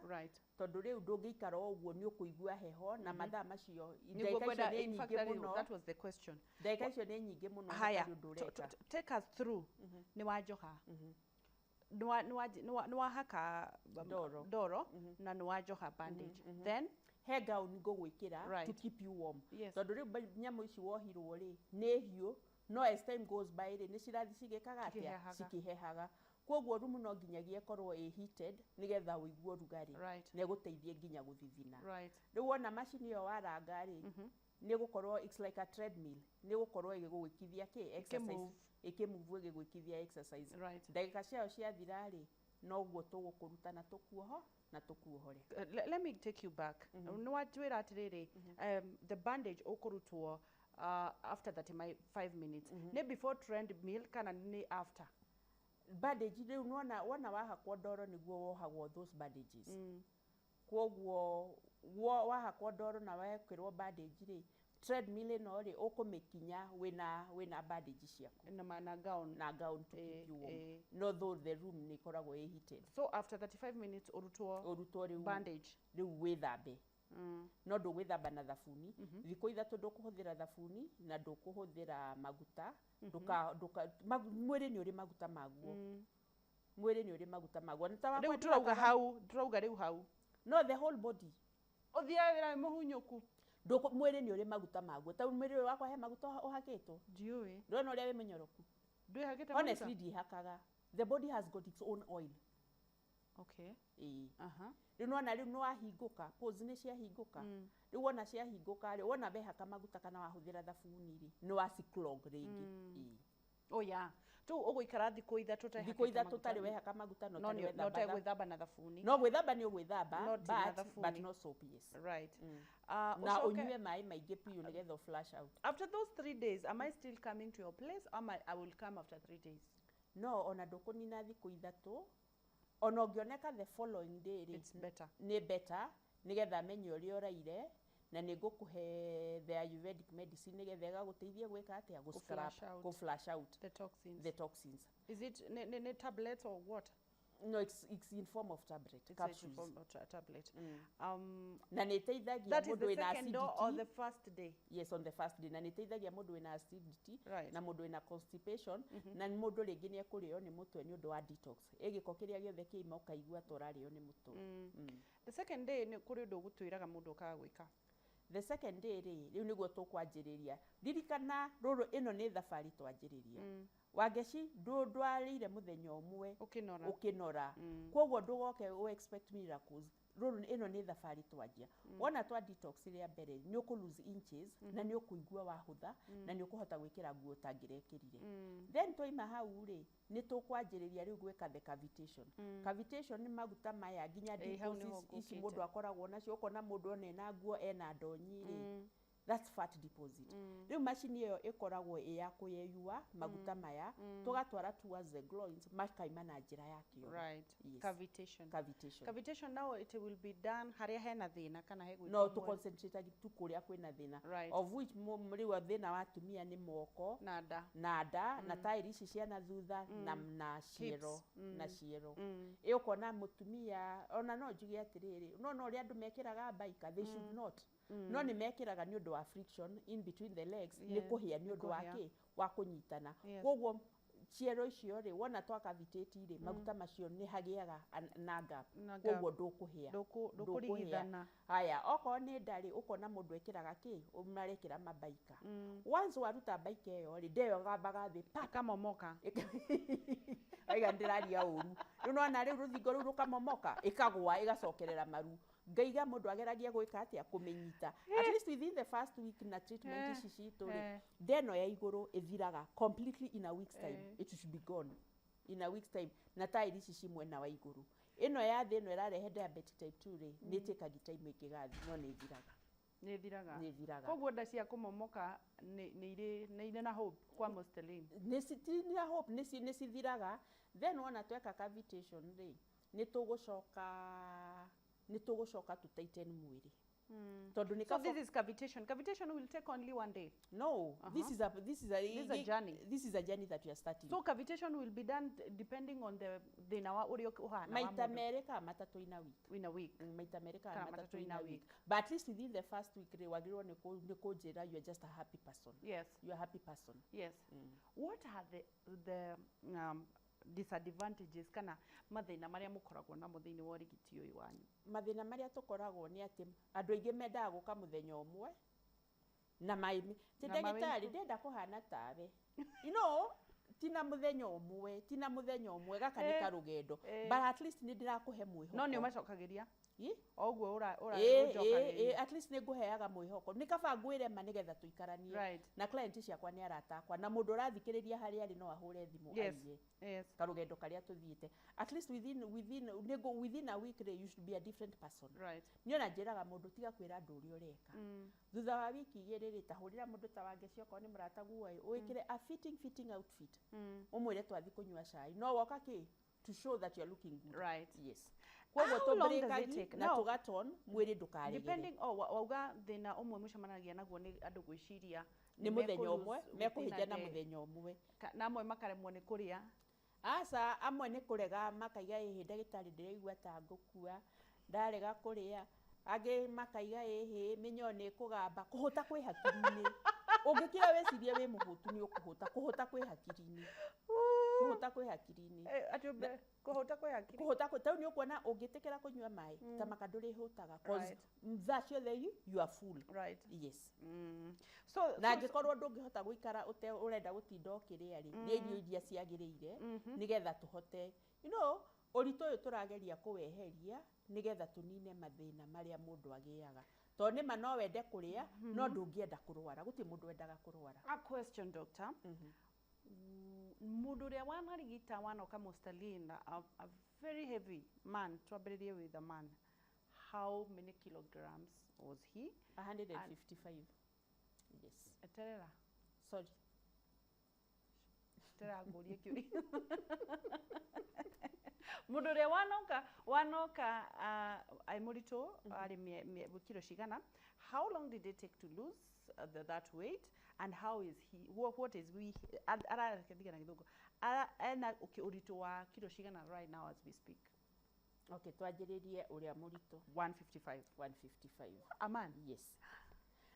tondũ rĩu ndũngĩikara o ũguo, nĩ ũkũigua heho na mathaa macio, Nĩguo ndagĩka icio ngwenda, nĩ in fact, nyingĩ mũno. That was the question. Ndagĩka icio nĩ nyingĩ mũno Haya, hatarĩ ũndũ ũreka. Take us through. Nĩ wanjoha, nĩ wahaka Ndoro. ndoro na nĩ wanjoha bandage, then He gown ngũgwĩkĩra to keep you warm. Tondũ rĩu nyamũ ici wohirwo rĩ, nĩ hiũ, no as time goes by rĩ, nĩ cirathiĩ cigĩkaga atĩa? Cikĩhehaga. Cikĩhehaga. Koguo rumu no nginyagia ĩkorwo ĩ heated nĩgetha ũigue ũrugarĩ na ĩgũteithie nginya gũthithina. Rĩu wona macini ĩyo waranga rĩ, nĩ gũkorwo it's like a treadmill, nĩ gũkorwo ĩgĩgwĩkithia kĩ exercise. Ĩkĩmove. Ĩkĩmove, ĩgĩgwĩkithia exercise. Ndagĩka ciayo ciathira rĩ, noguo tũgũkũruta na tũkuoho na tũkuohore. Let me take you back. Nĩ wanjĩra atĩrĩrĩ, the bandage ũkũrutwo after 35 minutes. Nĩ before treadmill kana nĩ after? Bandage rĩu nĩwona wona wahakwo ndoro nĩguo wohagwo those bandages. Koguo wahakwo ndoro na wekĩrwo bandage rĩ, treadmill ĩno rĩ, ũkũmĩkinya wĩna bandage ciaku. Na gown. Na gown to keep you warm. No though the room nĩ ĩkoragwo ĩ heated. So after 35 minutes ũrutwo ũrutwo rĩu bandage. Rĩu wĩthambe. No ndũgwĩthamba na thabuni. Thikũ 3 ndũkũhũthĩra thabuni na ndũkũhũthĩra maguta. Ndũka ndũka mwĩrĩ nĩ ũrĩ maguta maguo. Mwĩrĩ nĩ ũrĩ maguta maguo. Nĩ ta wakwa. Rĩu tũrauga hau, tũrauga rĩu hau. No the whole body. Ũthiaga wĩra wĩ mũhunyũku. Mwĩrĩ nĩ ũrĩ maguta maguo. Ta mwĩrĩ ũyũ wakwa he maguta ũhakĩtwo? Ndiũĩ. Ndũrona ũrĩa wĩ mũnyoroku? Ndwĩhakĩte? Honestly, ndihakaga. The body has got its own oil. Ĩĩ. Rĩu nĩwona rĩu nĩwahingũka, pores nĩ ciahingũka. Rĩu wona ciahingũka rĩ, wona wehaka maguta kana wahũthĩra thabuni rĩ, nĩ waci clog rĩngĩ. Ĩĩ. Oh yeah. Tu ũgũikara thikũ 3 Thikũ ũtehakĩte 3 maguta. Ũtarĩ wehaka maguta na No ũtarĩ no wethamba ũtegwĩthamba na thabuni. No gwĩthamba nĩ ũgwĩthamba, No ti na but thabuni. no soap, yes. Na ũnyue maĩ maingĩ biũ nĩgetha flush out. After those 3 days, am I still coming to your place or I will come after 3 days? No, ona ndũkũnina thikũ 3, ona ũngĩoneka the following day rĩ, It's better. Nĩ better nĩgetha menye ũrĩa ũraire, na nĩ ngũkũhe the Ayurvedic medicine nĩgetha ĩgagũteithia gwĩka atĩa? Gũ Flush scrap, out. gũ flush out the toxins. The toxins. Is it nĩ tablets or what? No, it's in form of tablet. It's Capsules. in form of tablet. Na nĩ ĩteithagia That is mũndũ the wĩna second day or acidity. the first day? Yes, on the first day. Na nĩ ĩteithagia mũndũ wĩna acidity na mũndũ wĩna constipation na mũndũ rĩngĩ nĩ ekũrĩo nĩ mũtwe nĩ ũndũ wa detox. Ĩ gĩko kĩrĩa gĩothe kĩima ũkaigua ta ũrarĩo nĩ mũtwe. The second day nĩ kũrĩ ũndũ ũgũtwĩraga mũndũ ũkaga gwĩka. The second day rĩ, rĩu nĩguo tũkwanjĩrĩria. Ririkana rũrũ, ĩno nĩ thabarĩ twanjĩrĩria. Wangeci, ndwarĩire mũthenya ũmwe ũkĩnora. Ũkĩnora. Koguo ndũgoke ũ expect miracles. Rũrũ, ĩno nĩ thabarĩ twanjia. Wona twa detox rĩa mbere, nĩ ũkũ lose inches na nĩ ũkũigua wahũtha na nĩ ũkũhota gwĩkĩra nguo ũtangĩrekĩrire. Then twaima hau rĩ, nĩ tũkwanjĩrĩria rĩu gwĩka the cavitation. Cavitation nĩ maguta maya nginya Ĩĩ, hau nĩho deposits ici ngũkĩte. mũndũ akoragwo nacio, ũkona mũndũ ona ena nguo ena ndonyi rĩ, that's fat deposit. Rĩu macini ĩyo ĩkoragwo ĩ ya kũyeyua maguta maya, tũgatwara towards the groins, makaima na njĩra ya kĩoro. Yes. Cavitation. Cavitation. Cavitation now, it will be done harĩa hena thĩna kana he gwĩkwo No mwena? tũ concentrate tu kũrĩa kwĩna thĩna, of which rĩu thĩna wa atumia nĩ moko na nda. Na nda na taĩri ici cia na thutha na ciero. Hips. Na ciero. Ĩ ũkona mũtumia, ona no njuge atĩrĩrĩ, no ũrĩa andũ mekĩraga baika, they should not, no nĩ mekĩraga nĩ ũndũ wa friction in between the legs, nĩ kũhĩa nĩ ũndũ wa kũhĩa. Kĩ wa kũnyitana. Koguo ciero icio rĩ, wona twa cavitate rĩ, maguta macio nĩ hagĩaga na gap. Na gap. Koguo ndũkũhĩa. Ndũkũrigithana. Haya, okorwo nĩ nda rĩ, ũkona mũndũ ekĩraga kĩ, marekĩra mabaika. Once waruta baika ĩyo rĩ, nda ĩyo ĩgambaga thĩ pa. Ĩkamomoka. Aiga ndĩraria ũru. Rĩu nona rĩu rũthingo rũu rũkamomoka, ĩkagũa, ĩgacokerera maru. Ngaiga mũndũ ageragia gwĩka atĩa kũmĩnyita. At least within the first week na treatment ici citũ rĩ, nda ĩno ya igũrũ ĩthiraga completely in a week's time. It should be gone in a week's time. Na taĩri ici ci mwena wa igũrũ, ĩno ya thĩ, ĩno ĩrarehe diabetic type 2 rĩ, nĩ ĩtĩkagi time ĩngĩgathiĩ, no nĩ ĩthiraga. Nĩ ĩthiraga. Nĩ ĩthiraga. Koguo nda cia kũmomoka nĩ irĩ na hope kwa Mustelin? Nĩ na hope, nĩ cithiraga. Then wona tweka cavitation rĩ, nĩ tũgũcoka tũ tighten mwĩrĩ tondũ nĩ So this is cavitation. Cavitation will take only one day? No, this is a this is a This is a journey. This is a journey that we are starting. So cavitation will be done depending on the thĩna wa ũrĩa ũhana wa Maita mũndũ. 2 kana 3 in a week. In a week. Maita merĩ kana Kana matatũ matatũ in in a a week. week. But at least within the first week rĩ, wagĩrĩirwo nĩ kũnjĩra you are just a happy person. You are a happy person. Yes. What are the Disadvantages kana mathĩna marĩa mũkoragwo namo thĩinĩ wa ũrigiti ũyũ wanyu? Mathĩna marĩa tũkoragwo nĩ atĩ andũ aingĩ mendaga gũka mũthenya ũmwe na mai ti Na ndagĩtarĩ, ndĩrenda kũhana tawe, tina mũthenya ũmwe, tina mũthenya ũmwe, gaka nĩ karũgendo, but at least nĩ ndĩrakũhe mwĩhoko. No nĩ ũmacokagĩria? Ĩ? O ũguo ũra Ĩ, ĩ, ũnjokagĩria. At least nĩ ngũheaga mwĩhoko, nĩ kaba ngwĩre ma nĩgetha tũikaranie. Na client ciakwa nĩ arata akwa, na mũndũ ũrathikĩrĩria harĩa arĩ no ahũre thimũ aiye karũgendo karĩa tũthiĩte. At least within a week rĩ, you should be a different person. Niĩ ona njĩraga mũndũ, tiga kwĩra andũ ũrĩa ũreka. Thutha wa wiki 2 rĩ, ta hũrĩra mũndũ ta Wangeci, okorwo nĩ mũrataguo ĩ, wĩkĩre a fitting outfit, ũmwĩre twathi kũnyua cai, no woka kĩ to show that you are looking good. Yes, koguo How long does it tũbreakagi take? na Now, tũgaton mwĩrĩ ndũkaregere. Depending, oh, wauga thĩna ũmwe mũcemanagia naguo nĩ andũ gwĩciria nĩ mũthenya mekũ ũmwe lose within a mekũhĩnja na day. Mũthenya ũmwe. Na amwe makaremwo nĩ kũrĩa. Aca, amwe nĩ kũrega, makaiga, "Ĩhĩ ndagĩtarĩ, ndĩraigua ta ngũkua, ndarega kũrĩa." Angĩ makaiga, "Ĩhĩ, mĩnyoo nĩ ĩkũgamba." Kũhũta kwĩ hakiri-inĩ. Ũngĩkira wĩcirie wĩ mũhũtu, nĩ ũkũhũta. Kũhũta kwĩ hakiri-inĩ, kũhũta kwĩ hakiri-inĩ. Atĩ kũhũta kwĩ hakiri? Kũhũta kwĩ tau nĩ ũkuona ũngĩtĩkĩra kũnyua maĩ ta maka, ndũrĩhũtaga 'cause thaa ciothe you are full. Yes. So, Na so, angĩkorwo ndũngĩhota gũikara ũte ũrenda gũtinda ũkĩrĩa rĩ, nĩ irio iria ciagĩrĩire nĩgetha tũhote ũritũ ũyũ tũrageria kũweheria nĩgetha tũnine mathĩna marĩa mũndũ agĩaga, tondũ nĩma no wende kũrĩa no ndũngĩenda kũrwara. Gũtirĩ mũndũ wendaga kũrwara. A question, doctor. Mũndũ ũrĩa wanarigita, wanoka Mustalin, a very heavy man, twambĩrĩrie with a man, how many kilograms was he? 155, yes. Eterera. Sorry. Eterera ngũrie kĩũria. Mũndũ ũrĩa wanoka arĩ mũritũ, arĩ kiro cigana, how long did it take to lose that weight, and how is he, what is we arareke na gĩthũngũ, ena ũritũ wa kiro cigana right now as we speak? Okay, twanjĩrĩrie ũrĩa mũritũ. 155. 155. A man? Yes.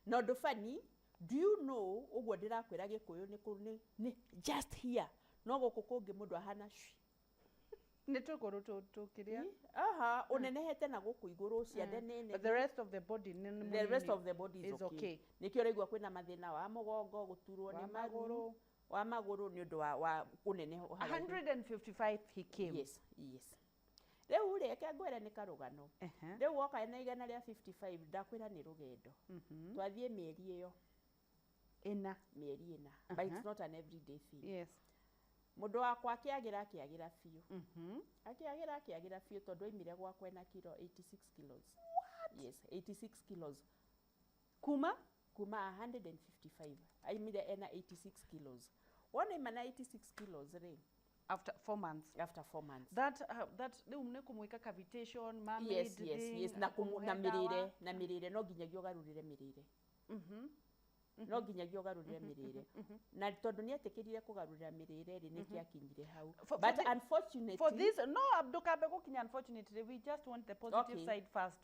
Na ũndũ funny, do you know, ũguo ndĩrakwĩra, Gĩkũyũ nĩ nĩ just here, no gũkũ kũngĩ mũndũ ahana cui. Nĩ tũkũrũ tũkĩrĩa. Aha, ũnenehete na gũkũ igũrũ, ciande nĩ But nene. the rest of the body nĩ The rest mũnini. of the body is Is okay. okay. Nĩkĩo ũraigua kwĩna mathĩna wa mũgongo, gũturwo Wa nĩ maru, magũrũ. Wa magũrũ nĩ ũndũ wa ũnene haraihu. 155 he came. Yes. Rĩu rĩ, reke ngwĩre nĩ karũgano. Rĩu woka na 155, ndakwĩra nĩ rũgendo. Twathiĩ mĩeri ĩyo 4. Mĩeri 4, but it's not an everyday thing. Mũndũ wakwa akĩagĩra biũ, akĩagĩra biũ, tondũ aimire gwakwa ena kiro 86 kilos. What? Yes, 86 kilos. Kuma? Kuma 155 aimire ena 86 kilos. Wona ima na 86 kilos rĩ, After 4 months? After 4 months. That rĩu nĩ kũmwĩka cavitation, mermaid Yes. thing, Yes, na kũmũhe na ndawa. mĩrĩre, na mĩrĩre, no nginyagia ũgarũrĩre mĩrĩre, no nginyagia ũgarũrĩre mĩrĩre, na tondũ nĩ etĩkĩrire kũgarũrĩra mĩrĩre rĩ, nĩkĩo akinyire hau. For But unfortunately, For this, no, ndũkambe gũkinya unfortunately, we just want the positive side first.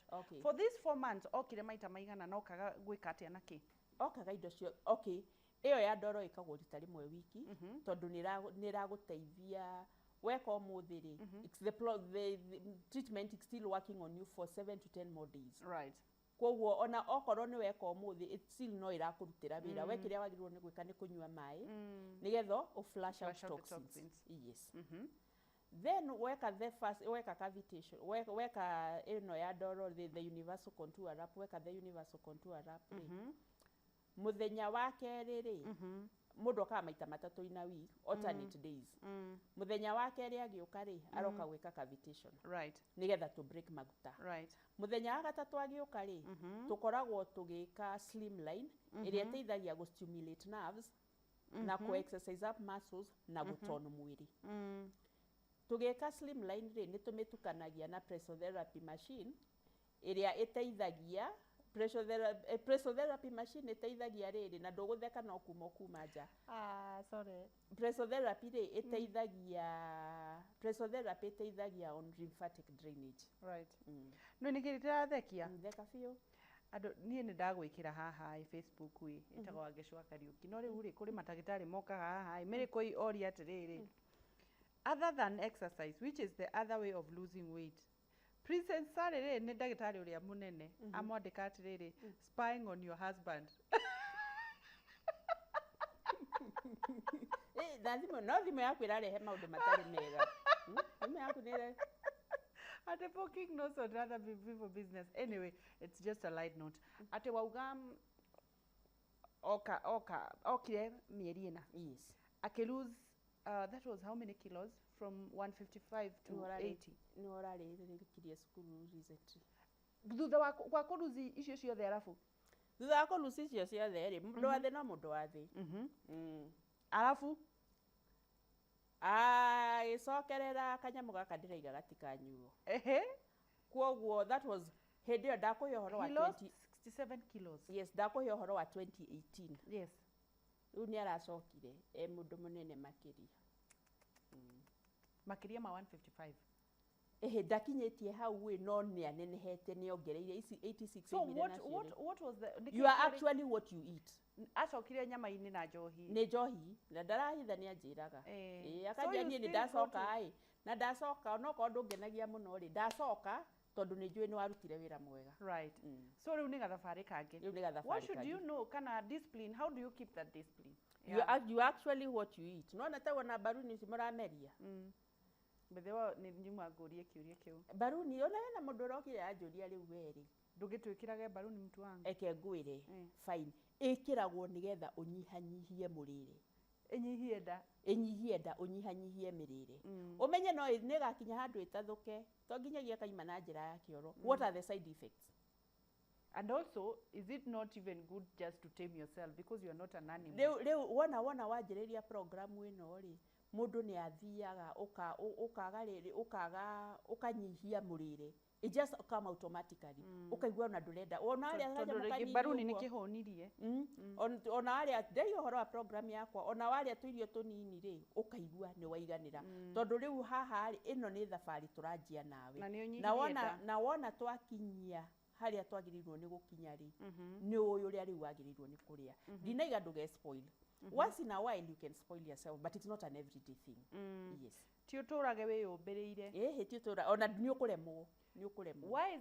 For these 4 months okire maita maigana, na okaga gwĩka atĩa na kĩ? Okaga indo cio, okay, ĩyo ya ndoro ĩkagwo rita rĩmwe wiki, tondũ nĩ ĩragũteithia. Weka ũmũthĩ rĩ, it's the treatment is still working on you for 7 to 10 more days. Koguo ona okorwo nĩ weka ũmũthĩ, it still no ĩrakũrutĩra wĩra. We kĩrĩa wagĩrĩirwo nĩ gwĩka nĩ kũnyua maĩ nĩgetha ũ flush out Flush out the toxins. toxins. Yes. Then weka the first, weka cavitation, weka ĩno ya ndoro, the universal contour wrap, weka the universal contour wrap rĩ, mũthenya wa kerĩ rĩ, mũndũ okaga maita matatũ in a week, alternate days. Mũthenya wa kerĩ agĩũka rĩ, aroka gwĩka cavitation nĩgetha tũ break maguta. Mũthenya wa gatatũ agĩũka rĩ, tũkoragwo tũgĩka slimline ĩrĩa ĩteithagia gũ stimulate nerves na kũ exercise up muscles na gũtone mwĩrĩ. Tũgĩka slimline rĩ, nĩ tũmĩtukanagia na pressotherapy machine ĩrĩa ĩteithagia pressotherapy machine ĩteithagia rĩrĩ, na ndũgũtheka, no kuma kuma nja. Ah, sorry. Pressotherapy rĩ, ĩteithagia, pressotherapy ĩteithagia on lymphatic drainage. No nĩ kĩrĩ ndĩrathekia? Theka biũ. Andũ, niĩ nĩ ndagwĩkĩra haha ĩ Facebook ĩ ĩtagwo Wangeci wa Kariũki, no rĩu rĩ, kũrĩ matagĩtarĩ mokaga haha ĩ mĩrĩ kũi oria atĩrĩrĩ, Other than exercise, which is the other way of losing weight? Princess Sally rĩ, nĩ ndagĩtarĩ ũrĩa mũnene, amwandĩka atĩrĩrĩ, "Spying on your husband." Eh, na thimũ, no thimũ yaku ĩrarehe maũndũ matarĩ mega. Thimũ yaku nĩ ĩre- Atĩ poking nose on other people business. Anyway, it's just a light note. Atĩ wauga oka oka okire mĩeri 4. Yes. Akĩ lose, that was how many kilos from 155 to 80? Nĩ ũrarĩrĩkirie cukuru recently. Thutha wa wa kũruzi icio ciothe, arabu Thutha wa kũruci icio ciothe rĩ, mũndũ wa thĩ no mũndũ wa thĩ. Arabu Agĩcokerera kanyamũ gaka ndĩraiga gatikanyuo. Kwoguo that was hĩndĩ ĩyo ndakũhe ũhoro wa He lost 20 67 kilos. Yes, ndakũhe ũhoro wa 2018. Rĩu nĩ aracokire e mũndũ mũnene makĩria. Makĩria ma 155? Ĩhĩ, ndakinyĩtie hau ĩ, no nĩ anenehete, nĩ ongereire ici 86 So aimire what nacio what rĩ. What was the nĩkĩ You are kĩarĩ- actually what you eat. Acokire nyama-inĩ na njohi. Nĩ njohi, na ndarahitha, nĩ anjĩraga. Ĩĩ, So akanjia you niĩ nĩ still ndacoka go ĩ, na ndacoka onokorwo ndũngenagia mũno rĩ, ndacoka tondũ nĩ njũĩ nĩ warutire wĩra mwega. Right, so rĩu nĩ gathabarĩ kangĩ. Rĩu nĩ gathabarĩ What should kangĩ. you know, kana discipline, how do you keep that discipline? You are actually what you eat. Nona ta wona mbaruni ici mũrameria. Bethe wa nĩ nyuma ngũrie kĩũria kĩu. Mbaruni ona hena mũndũ ũrokire anjũria rĩu werĩ. Ndũgĩtwĩkĩrage mbaruni, mtu wangu. Eke ngwĩre. Fine, ĩkĩragwo nĩgetha ũnyihanyihie mũrĩre. Ĩnyihie nda. Ĩnyihie nda, ũnyihanyihie mĩrĩre. Ũmenye no nĩ ĩgakinya handũ ĩtathũke, to nginyagia kaima na njĩra ya kĩoro. What are the side effects? And also, is it not even good just to tame yourself, because you are not an animal? Rĩu wona wanjĩrĩria program ĩno rĩ, mũndũ nĩ athiaga ũkaga rĩrĩ, ũkaga ũkanyihia mũrĩre. It just come automatically. Ũkaigua ona ndũrenda ona warĩa Tondũ kanyamũ rĩngĩ kanini mbaruni nĩ ũguo. kĩhũnirie. Ona warĩa, ndaiga ũhoro wa program yakwa, ona warĩa tũirio tũnini rĩ, ũkaigua nĩ waiganĩra, tondũ rĩu haha rĩ, ĩno nĩ thabarĩ tũranjia nawe. Na nĩ ũnyihirie Na wona nda. Na wona twakinyia harĩa twagĩrĩirwo nĩ gũkinya rĩ, nĩ ũĩ ũrĩa rĩu wagĩrĩirwo nĩ kũrĩa. Ndinaiga ndũge spoil. Once in a while you can spoil yourself, but it's not an everyday thing. Yes. Ti ũtũrage wĩyũmbĩrĩire. Ĩhĩ, ti ũtũra ona nĩ ũkũremwo, nĩ ũkũremwo. Why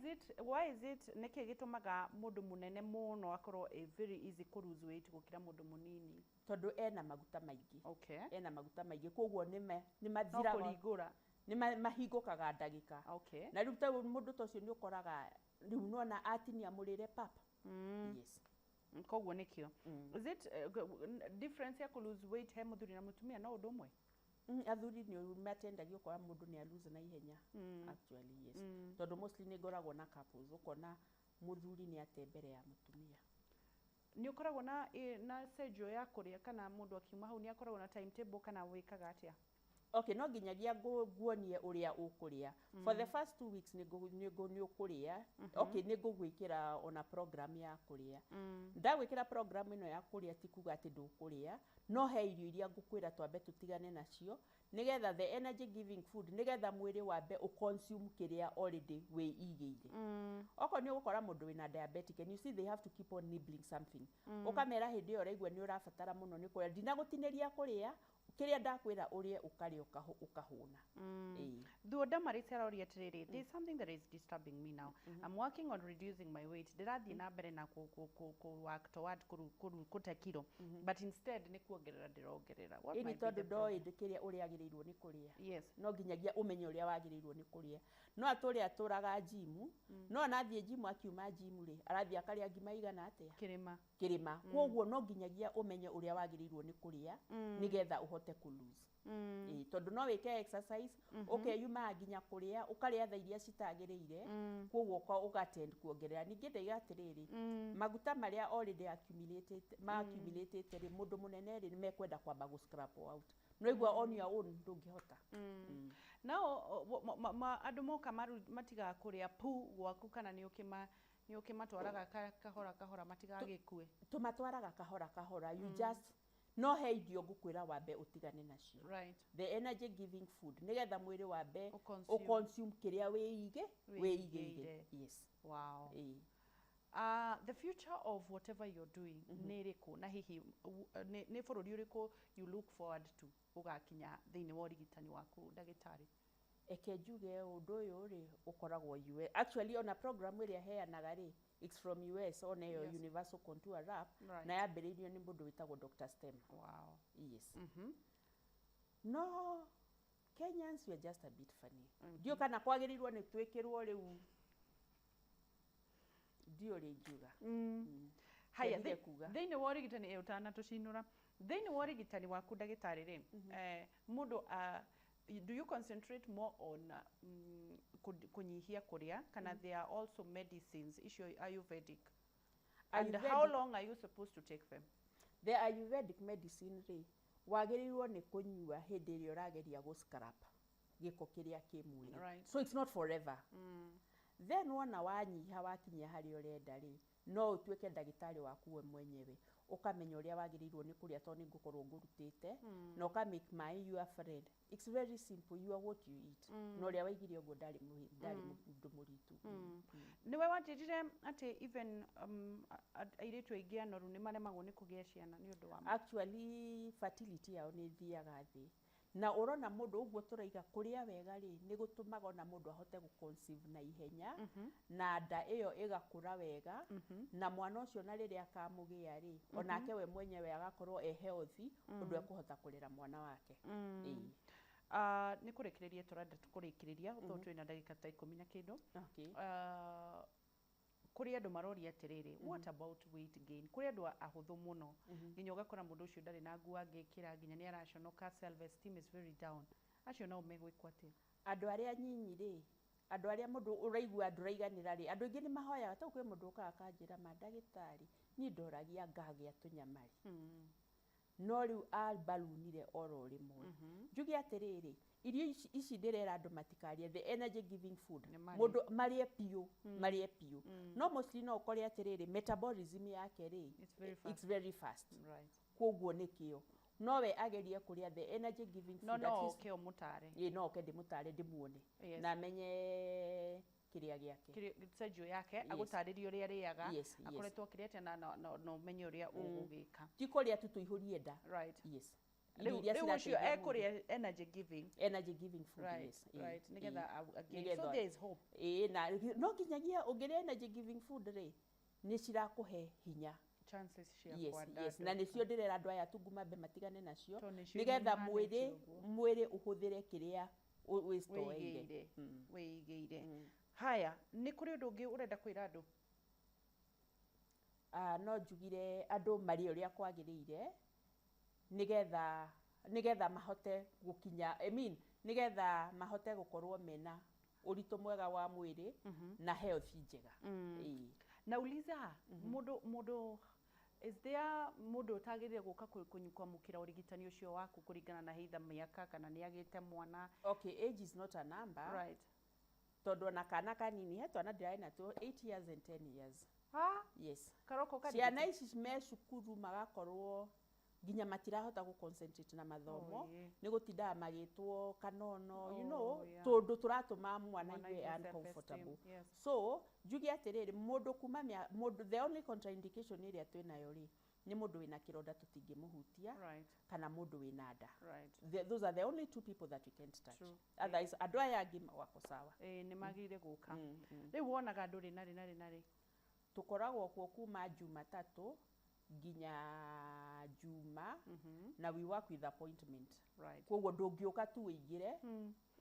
is it nĩkĩ gĩtũmaga mũndũ mũnene mũno akorwo a very easy kũ lose weight gũkĩra mũndũ mũnini? Tondũ ena maguta maingĩ. Ena maguta maingĩ, koguo nĩ No mathiraga. Kũringũra. Nĩ mahingũkaga ndagĩka. Na rĩu ta mũndũ ta ũcio nĩ ũkoraga rĩu nona atinia mũrĩre pap. Yes. Koguo nĩkĩo is it difference ya kũ lose weight he mũthuri na mũtumia no ũndũ ũmwe? Athuri nĩ matendagia ũkora mũndũ nĩ alose na ihenya, actually yes, tondũ mostly nĩ ngoragwo na couples, ũkona mũthuri nĩ ate mbere ya mũtumia. Nĩ ũkoragwo na na schedule ya kũrĩa, kana mũndũ akiuma hau nĩ akoragwo na timetable, kana wĩkaga atĩa? Okay, no nginyagia nguonie ũrĩa ũkũrĩa. For the first 2 weeks nĩ ũkũrĩa, okay, nĩ ngũgwĩkĩra ona program ya kũrĩa. Ndagwĩkĩra program ĩno ya kũrĩa, ti kuga atĩ ndũkũrĩa, no he irio iria ngũkwĩra twambe tũtigane nacio, nĩgetha the energy giving food, nĩgetha mwĩrĩ wambe ũconsume kĩrĩa already wĩigĩire. Okorwo nĩ ũgũkora mũndũ wĩna diabetic, and you see they have to keep on nibbling something, ũkamera hĩndĩ ĩyo ũraigua nĩ ũrabatara mũno nĩ kũrĩa, ndinagũtinĩria kũrĩa, kĩrĩa ndakwĩra ũrĩe ũkarĩa ũkahũna. Ĩĩ. Thuo Damaris aroria atĩrĩrĩ, "There is something that is disturbing me now. I'm working on reducing my weight. Ndĩrathiĩ na mbere na ku work toward kũte kiro, but instead nĩ kuongerera ndĩrongerera. What Ĩni might be tondũ the problem?" ndoĩ kĩrĩa ũrĩa agĩrĩirwo nĩ kũrĩa. No nginyagia ũmenye ũrĩa wagĩrĩirwo nĩ kũrĩa. No atũrĩa atũraga njimu, no anathiĩ njimu, akiuma njimu rĩ, arathiĩ akarĩa ngima igana atĩa? Kĩrĩma. Kĩrĩma. Koguo no nginyagia ũmenye ũrĩa wagĩrĩirwo nĩ kũrĩa, nĩgetha ũhote kũ lose. Ĩĩ, tondũ no wĩke exercise, ũkeyumaga nginya kũrĩa, ũkarĩa thaa iria citagĩrĩire, koguo ũgatend kuongerera. Ningĩ ndaiga atĩrĩrĩ, maguta marĩa already accumulated, ma accumulated rĩ, mũndũ mũnene rĩ, nĩ mekwenda kwamba gũ scrap out. No igua on your own ndũngĩhota. Nao andũ moka matigaga kũrĩa pu gwaku, kana nĩ ũkĩmatwaraga kahora kahora matigagĩkue? Tũmatwaraga kahora kahora. You just no he irio ngũkwĩra wambe ũtigane nacio, the energy giving food, nĩgetha mwĩrĩ wambe Ũconsume. Ũconsume kĩrĩa wĩigĩire. Wĩigĩire. Yes. Wow. Ĩĩ. The future of whatever you're doing nĩ ĩrĩkũ, na hihi nĩ bũrũri ũrĩkũ you look forward to ũgakinya thĩinĩ wa ũrigitani waku, ndagĩtarĩ? Eke njuge ũndũ ũyũ rĩ ũkoragwo US. Actually, ona program ĩrĩa heanaga rĩ, it's from US, ona ĩyo Universal Contour Wrap, na yambĩrĩirio nĩ mũndũ wĩtagwo Dr. Stem. Yes. No Kenyans, we are just a bit funny. Ndiũ kana kwagĩrĩirwo nĩ twĩkĩrwo rĩu, ndiũ rĩngiuga. Haya. Ndendire kuga. Thĩinĩ wa ũrigitani, ũtanatũcinũra, thĩinĩ wa ũrigitani waku, ndagĩtarĩ rĩ, mũndũ do you concentrate more on kũnyihia kũrĩa, kana there are also medicines icio ayurvedic, and how long are you supposed to take them? The ayurvedic medicine rĩ, wagĩrĩirwo nĩ kũnyua hĩndĩ ĩrĩa ũrageria gũ scrap gĩko kĩrĩa kĩ mwĩrĩ. So it's not forever. Then wona wanyiha, wakinyia harĩa ũrenda rĩ, no ũtuĩke ndagĩtarĩ waku we mwenyewe, ũkamenya ũrĩa wagĩrĩirwo nĩ kũrĩa, tondũ nĩ ngũkorwo ngũrutĩte, na ũka make maĩ your friend. It's very simple, you are what you eat. Na ũrĩa waigire ũguo ndarĩ mũndũ mũritũ. Nĩwe wanjĩrire atĩ even airĩtu aingĩ anoru nĩ maremagwo nĩ kũgĩa ciana nĩ ũndũ wa Actually, fertility yao nĩ ĩthiaga thĩ, na ũrona mũndũ ũguo tũraiga kũrĩa wega rĩ, nĩ gũtũmaga ona mũndũ ahote gũ conceive na ihenya, na nda ĩyo ĩgakũra wega, na mwana ũcio na rĩrĩa akamũgĩa rĩ, onake we mwenyewe agakorwo e healthy ũndũ ekũhota kũrera mwana wake. Ĩĩ. Nĩ kũrĩkĩrĩria tũrenda kũrĩkĩrĩria, tondũ twĩna ndagĩka ta 10 na kĩndũ. Kũrĩ andũ maroria atĩrĩrĩ, what about weight gain? Kũrĩ andũ ahũthũ mũno, nginya ũgakora mũndũ ũcio ndarĩ na nguo angĩkĩra, nginya nĩ araconoka, self esteem is very down. Acio nao megwĩkwo atĩa? Andũ arĩa nyinyi rĩ, andũ arĩa mũndũ ũraigua ndũraiganĩra rĩ, andũ aingĩ nĩ mahoyaga. Ta kwĩ mũndũ ũkaga akanjĩra, "Ma ndagĩtarĩ, niĩ ndoragia ngagĩa tũnyamarĩ, no rĩu ambarunire oro rĩmwe." Njuge atĩrĩrĩ, irio ici ndĩrera andũ matikarie the energy giving food. Nĩ marĩe. Mũndũ marĩe biũ, marĩe biũ, no mostly no ũkore atĩrĩrĩ, metabolism yake rĩ, It's very fast. It's very fast. Koguo nĩkĩo nowe agerie kũrĩa the energy giving food No at no least. Oke ũmũtare. Ĩ, no oke ndĩmũtare, ndĩmuone na amenye kĩrĩa gĩake. Schedule yake, agũtarĩrie ũrĩa arĩaga, akoretwo akĩrĩa atĩa, na ũmenye ũrĩa ũgũgĩka. Ti kũrĩa tu tũihũrie nda. Yes. Irio Rĩu iria rĩu ũcio cirateithia mũndũ. ekũrĩa energy giving. Energy giving food. Yes. Nĩgetha Nĩgetha so there is hope. Ĩ, na no nginyagia ũngĩrĩa energy giving food rĩ, nĩ cirakũhe hinya. Chances cia kwandandũka. Yes, na nĩcio ndĩrera andũ aya tungumambe matigane nacio, Tondũ nĩcio nĩgetha imahanĩte mwĩrĩ ũguo. Mwĩrĩ ũhũthĩre kĩrĩa wĩstoeire. Wĩigĩire, wĩigĩire. Haya, nĩ kũrĩ ũndũ ũngĩ ũrenda kwĩra andũ? Ah, no njugire andũ marĩe ũrĩa kwagĩrĩire, nĩgetha mahote gũkinya, I mean, nĩgetha mahote gũkorwo mena ũritũ mwega wa mwĩrĩ na health njega. Ĩĩ. Nauliza mũndũ is there mũndũ ũtagĩrĩire gũka kwamũkĩra ũrigitani ũcio waku kũringana na either mĩaka kana nĩ agĩte mwana? Okay, age is not a number, tondũ ona kana kanini, he twana ndĩrarĩ natuo 8 years and 10 years. Ha? Yes. Karoko Ciana ici me cukuru magakorwo nginya matirahota gũ concentrate na mathomo, Oh, yeah. nĩ gũtindaga magĩtwo kanono, you know, tondũ tondũ tũratũma mwana Mwana aigue aigue uncomfortable. self-esteem, yes. So njuge atĩrĩrĩ, mũndũ kuma mũndũ, the only contraindication ĩrĩa twĩnayo rĩ, nĩ mũndũ wĩna kĩronda, tũtingĩmũhutia, kana mũndũ wĩna nda. Those are the only two people that we can't touch. Otherwise andũ aya angĩ wako sawa. Ĩĩ, nĩ magĩrĩire gũka. Rĩu wonaga andũ rĩ na rĩ na rĩ na rĩ? Tũkoragwo kuo kuma Jumatatũ nginya Juma, na we work with appointment. Koguo ndũngĩũka tu ũingĩre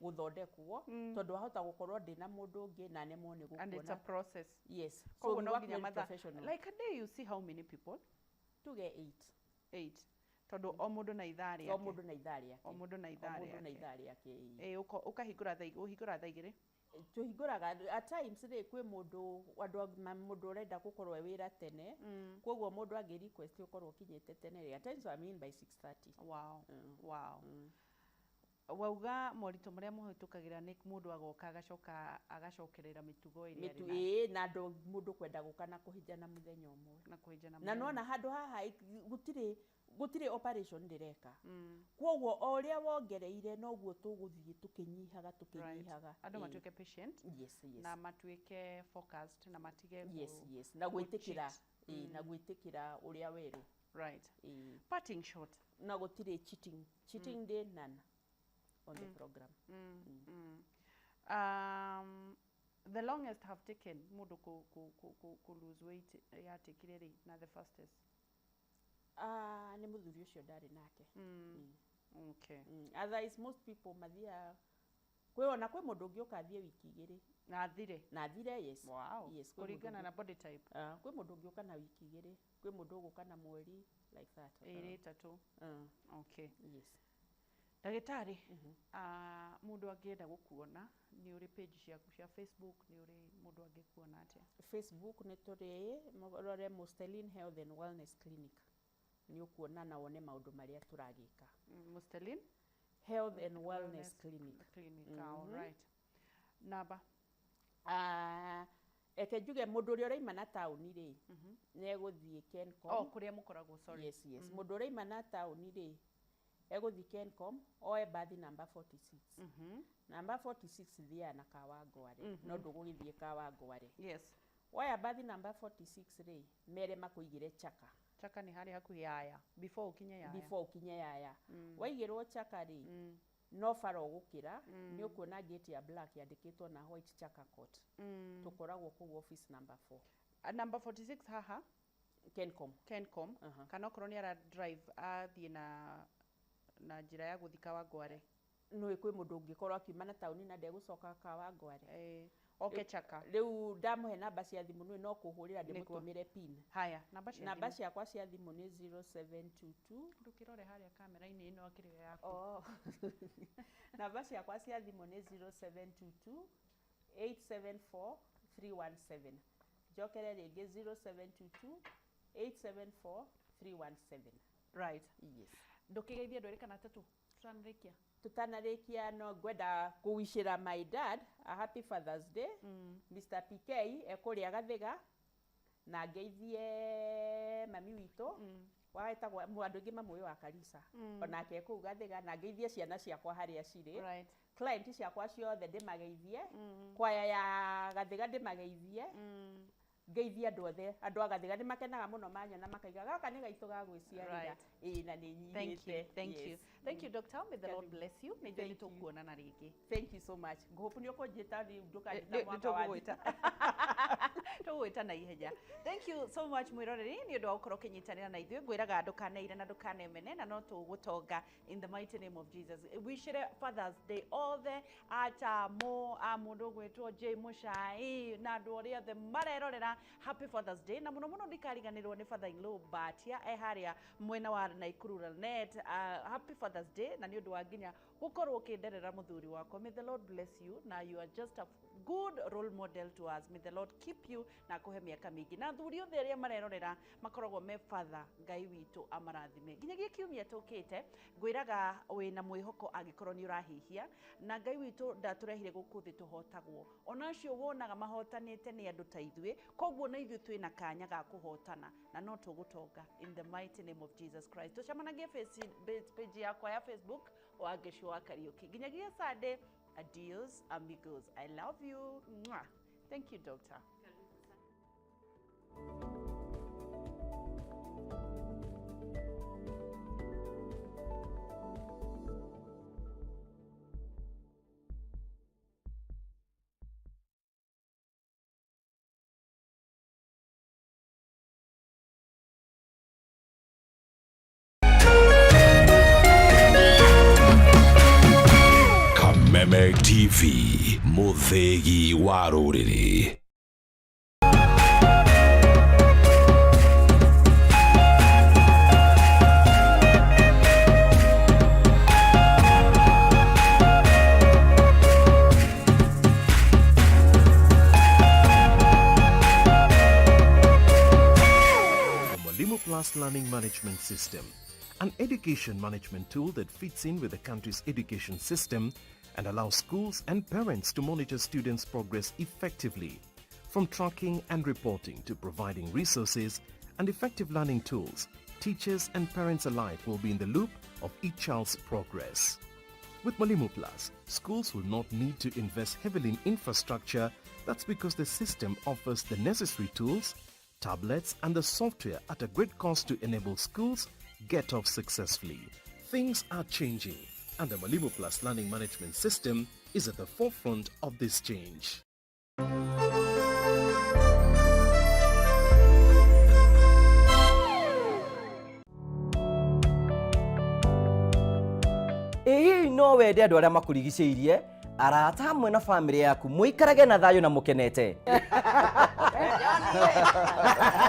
gũthondekwo, tondũ wahota gũkorwo ndĩna mũndũ ũngĩ na nemwo nĩ And it's a gũkuona. process. Yes, so Koguo we no work nginya very mathaa professional. Like a day you see how many people? Tuge 8. 8, tondũ o mũndũ na ithaa rĩake. O mũndũ na ithaa rĩake. O mũndũ na O ithaa mũndũ na rĩake. ithaa rĩake, ĩĩ. Ĩĩ, ũkahingũra thaa, ũhingũra thaa 2? Tũhingũraga at times rĩ, kwĩ mũndũ, andũ mũndũ ũrenda gũkorwo e wĩra tene, koguo mũndũ angĩ request ũkorwo ũkinyĩte tene rĩ, at times I'm in by 6:30. Wauga moritũ marĩa mũhĩtũkagĩra nĩ mũndũ agoka agacoka agacokerera mĩtugo ĩrĩa Mĩtu arĩ nayo. Ĩĩ, na andũ mũndũ kwenda gũka na kũhinjana mũthenya ũmwe. Na kũhinjana Na mũthenya. nona handũ haha gũtirĩ Gũtirĩ operation ndĩreka. Kwoguo o ũrĩa wongereire noguo tũgũthiĩ tũkĩnyihaga, tũkĩnyihaga. Andũ Ĩĩ. matuĩke patient Yes. na matuĩke focused na matige Yes, na gwĩtĩkĩra cheat. Ĩĩ, na gwĩtĩkĩra ũrĩa werũ. Ĩĩ. Parting shot. Na gũtirĩ cheating, cheating day none on the program. The longest have taken mũndũ ku lose weight yatekire rĩ, na the fastest? Ah, nĩ mũthuri ũcio ndarĩ nake. Otherwise most people mathiaga kwĩ, ona kwĩ mũndũ ũngĩ ũka athiĩ wiki 2. Na athire? Na athire, yes. Yes, kwĩ mũndũ Kũringana na body type. Ah, kwĩ mũndũ ũngĩ ũka na wiki 2, kwĩ mũndũ ũgũka na mweri, like that. 2, 3. Okay. Yes. Ndagĩtarĩ, ah, mũndũ angĩenda gũkuona, nĩ ũrĩ page ciaku cia Facebook, nĩ ũrĩ, mũndũ angĩkuona atĩa? Facebook nĩ tũrĩ, rore Mustelin Health and Wellness Clinic, nĩ ũkuona na wone maũndũ marĩa tũragĩka. Mustelin Health and Wellness Clinic. Clinic. All right, namba? Ah, eke njuge mũndũ ũrĩa ũraima na taũni rĩ, nĩ egũthiĩ Kencom. Oh, kũrĩa mũkoragwo, sorry. Yes, mũndũ ũraima na taũni rĩ, egũthiĩ Kencom, oe bathi namba 46. Namba 46 thiaga na Kawangware, no ndũgũgĩthiĩ Kawangware. Woya bathi namba 46 rĩ, mere makũigĩre Chaka. Chaka nĩ harĩa hakuhĩ Yaya, before ũkinye Yaya. Before ũkinye Yaya. Waigĩrwo Chaka rĩ, no bara ũgũkĩra, nĩ ũkuona gate ya black yandĩkĩtwo na white Chaka Court. Tũkoragwo kũu office number 4. Number 46 haha? Kencom. Kencom. Kana okorwo nĩ ara drive athiĩ na njĩra ya gũthiĩ Kawangware? Nĩ kwĩ mũndũ ũngĩkorwo akiuma na taũni na ndegũcoka Kawangware. Eh, oke Chaka. Rĩu ndamũhe namba cia thimũ, nĩ no kũhũrĩra Nĩguo. ndĩmũtũmĩre pin. Haya, namba cia Namba thimũ. Ciakwa cia thimũ nĩ 0722. Ndũkĩrore harĩa kamera-inĩ ĩno akĩrĩ yaku. Oh. Namba ciakwa cia thimũ nĩ 0722 874 317. Njokere rĩngĩ, 0722 874 317. Yes. Ndũkĩgeithie andũ 2 kana 3 tũtanarĩkia. Tutanarĩkia, no ngwenda kũwishĩra my dad a happy Father's Day, Mr. PK ekũrĩa Gathiga, na ngeithie mami witũ wetagwo, andũ aingĩ mamũĩ wa Karisa, onake e kũu Gathiga, na ngeithie ciana ciakwa harĩa cirĩ, client ciakwa ciothe ndĩmageithie, kwaya ya Gathiga ndĩmageithie, ngeithie andũ othe. Andũ a Gathiga nĩ makenaga mũno manyona, makaiga gaka nĩ gaitũ ga gwĩciarĩra. Ĩĩ, na nĩ Thank you. nyihĩte. Thank you. Thank you, doctor. May the Lord Karibu. bless you. Nĩ njũĩ nĩ Thank you. tũkuonana rĩngĩ. Thank you so much. Ngũhope nĩ ũkũnjĩta rĩu, ndũkanjĩta mwaka wa Tũgũgwĩta, tũgũgwĩta na ihenya. Thank you so much, mwĩroreri, nĩ ũndũ wa gũkorwo ũkĩnyitanĩra na ithuĩ. Ngwĩraga ndũkaneire na ndũkanemene, na no tũgũtonga in the mighty name of Jesus. Wishire Fathers Day othe atamo a mũndũ ũgwĩtwo J Mũcai na andũ arĩa othe marerorera, happy Fathers Day, na mũno mũno ndikariganĩrwo nĩ father in law Batia e harĩa mwena wa Naikuru Lanet. Happy Fathers Day, na nĩ ũndũ wa nginya gũkorwo ũkĩnderera mũthuri wakwa. May the Lord bless you, na you are just a good role model to us. May the Lord keep you na akũhe mĩaka mĩingĩ, na athuri othe arĩa marerorera makoragwo me father, Ngai witũ amarathime. Nginyagia kiumia tũkĩte, ngwĩraga wĩna mwĩhoko angĩkorwo nĩ ũrahihia, na Ngai witũ ndatũrehire gũkũ thĩ tũhotagwo. Ona acio wonaga mahotanĩte nĩ andũ ta ithuĩ, koguo na ithuĩ twĩna kanya ga kũhotana na no tũgũtonga in the mighty name of Jesus Christ. Tũcemanagie page yakwa ya Facebook, Wangeci wa Kariũki. Nginyagia Sunday, adios amigos, I love you. Mwah. Thank you, doctor. Kameme TV, mũthĩgi wa rũrĩrĩ. The Mwalimu Plus Learning Management System, an education management tool that fits in with the country's education system and allows schools and parents to monitor students' progress effectively. From tracking and reporting to providing resources and effective learning tools, Teachers and parents alike will be in the loop of each child's progress. With Mwalimu Plus, schools will not need to invest heavily in infrastructure. That's because the system offers the necessary tools, tablets, and the software at a great cost to enable schools get off successfully. Things are changing, and the Mwalimu Plus Learning Management System is at the forefront of this change. Ĩĩ, no wende andũ arĩa makũrigicĩirie, arata hamwe na bamĩrĩ yaku mũikarage na thayũ na mũkenete.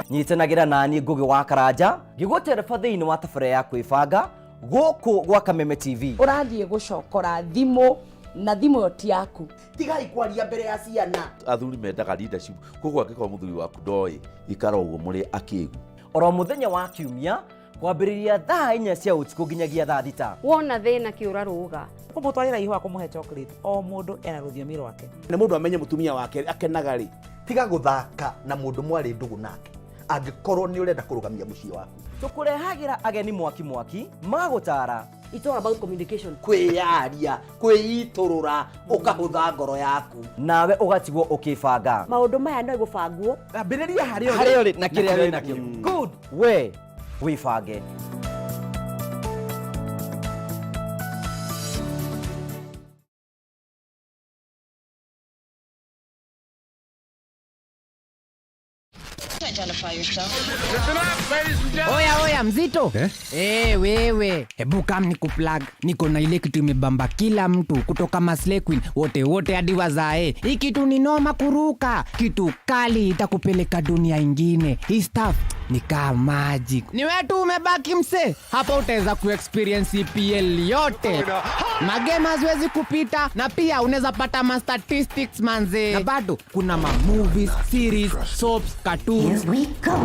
Nyitanagĩra naniĩ Ngũgĩ wa Karanja ngĩgũtereba thĩinĩ wa tabarĩra ya kwĩbanga gũkũ gwa Kameme TV. Ũrathiĩ gũcokora thimũ na thimũ ĩyo ti yaku. Tigai kwaria mbere ya ciana. Athuri mendaga leadership, koguo angĩkorwo mũthuri waku ndoĩ, ikara ũguo mũrĩ akĩgu. Oro mũthenya wa kiumia kwambĩrĩria thaa 4 cia ũtukũ nginyagia thaa 6. Wona thĩna kĩũra rũga. Kũmũtwarĩra ihũa, kũmũhe chocolate, o mũndũ ena rũthiomi rwake. Nĩ mũndũ amenye mũtumia wake akenaga rĩ. Tiga gũthaka na mũndũ mwarĩ ndũgũ nake angĩkorwo nĩ ũrenda kũrũgamia mũciĩ waku. Tũkũrehagĩra ageni mwaki mwaki magũtara. It's all about communication. Kwĩyaria, kwĩitũrũra, ũkahũtha ngoro yaku. Nawe ũgatigwo ũkĩbanga. Maũndũ maya no gũbangwo. Ambĩrĩria harĩa. Harĩa ũrĩ na kĩrĩa wĩ nakĩo. Good, we wĩbange. Identify yourself. Oya oya, mzito eh? Hey, wewe hebu kam ni kuplug. Niko na ile kitu imebamba kila mtu kutoka maslay queen wote wote hadi wazae. Hii kitu ni noma kuruka, kitu kali itakupeleka dunia ingine. Hii stuff ni kaa magic. Ni wewe tu umebaki mse hapa, utaweza kuexperience EPL yote, magame haziwezi kupita, na pia unaweza pata ma statistics manze, na bado kuna ma movies, series, soaps, cartoons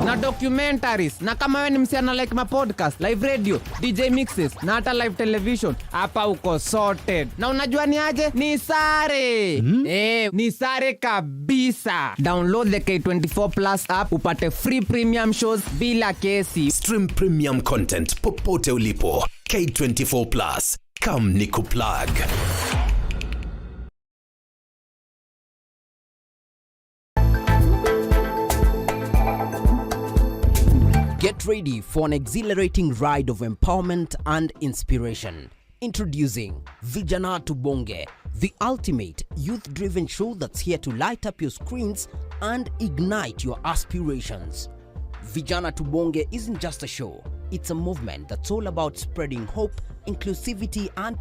na documentaries. Na kama wewe ni msichana, like ma podcast, live radio, DJ mixes na hata live television, hapa uko sorted. Na unajua ni aje? Ni sare? Ni sare kabisa. Download the K24 Plus app upate free premium shows bila kesi. Stream premium content popote ulipo. K24 Plus. Come nikuplug. Get ready for an exhilarating ride of empowerment and inspiration. Introducing Vijana Tubonge, the ultimate youth driven show that's here to light up your screens and ignite your aspirations. Vijana Tubonge isn't just a show, it's a movement that's all about spreading hope, inclusivity, and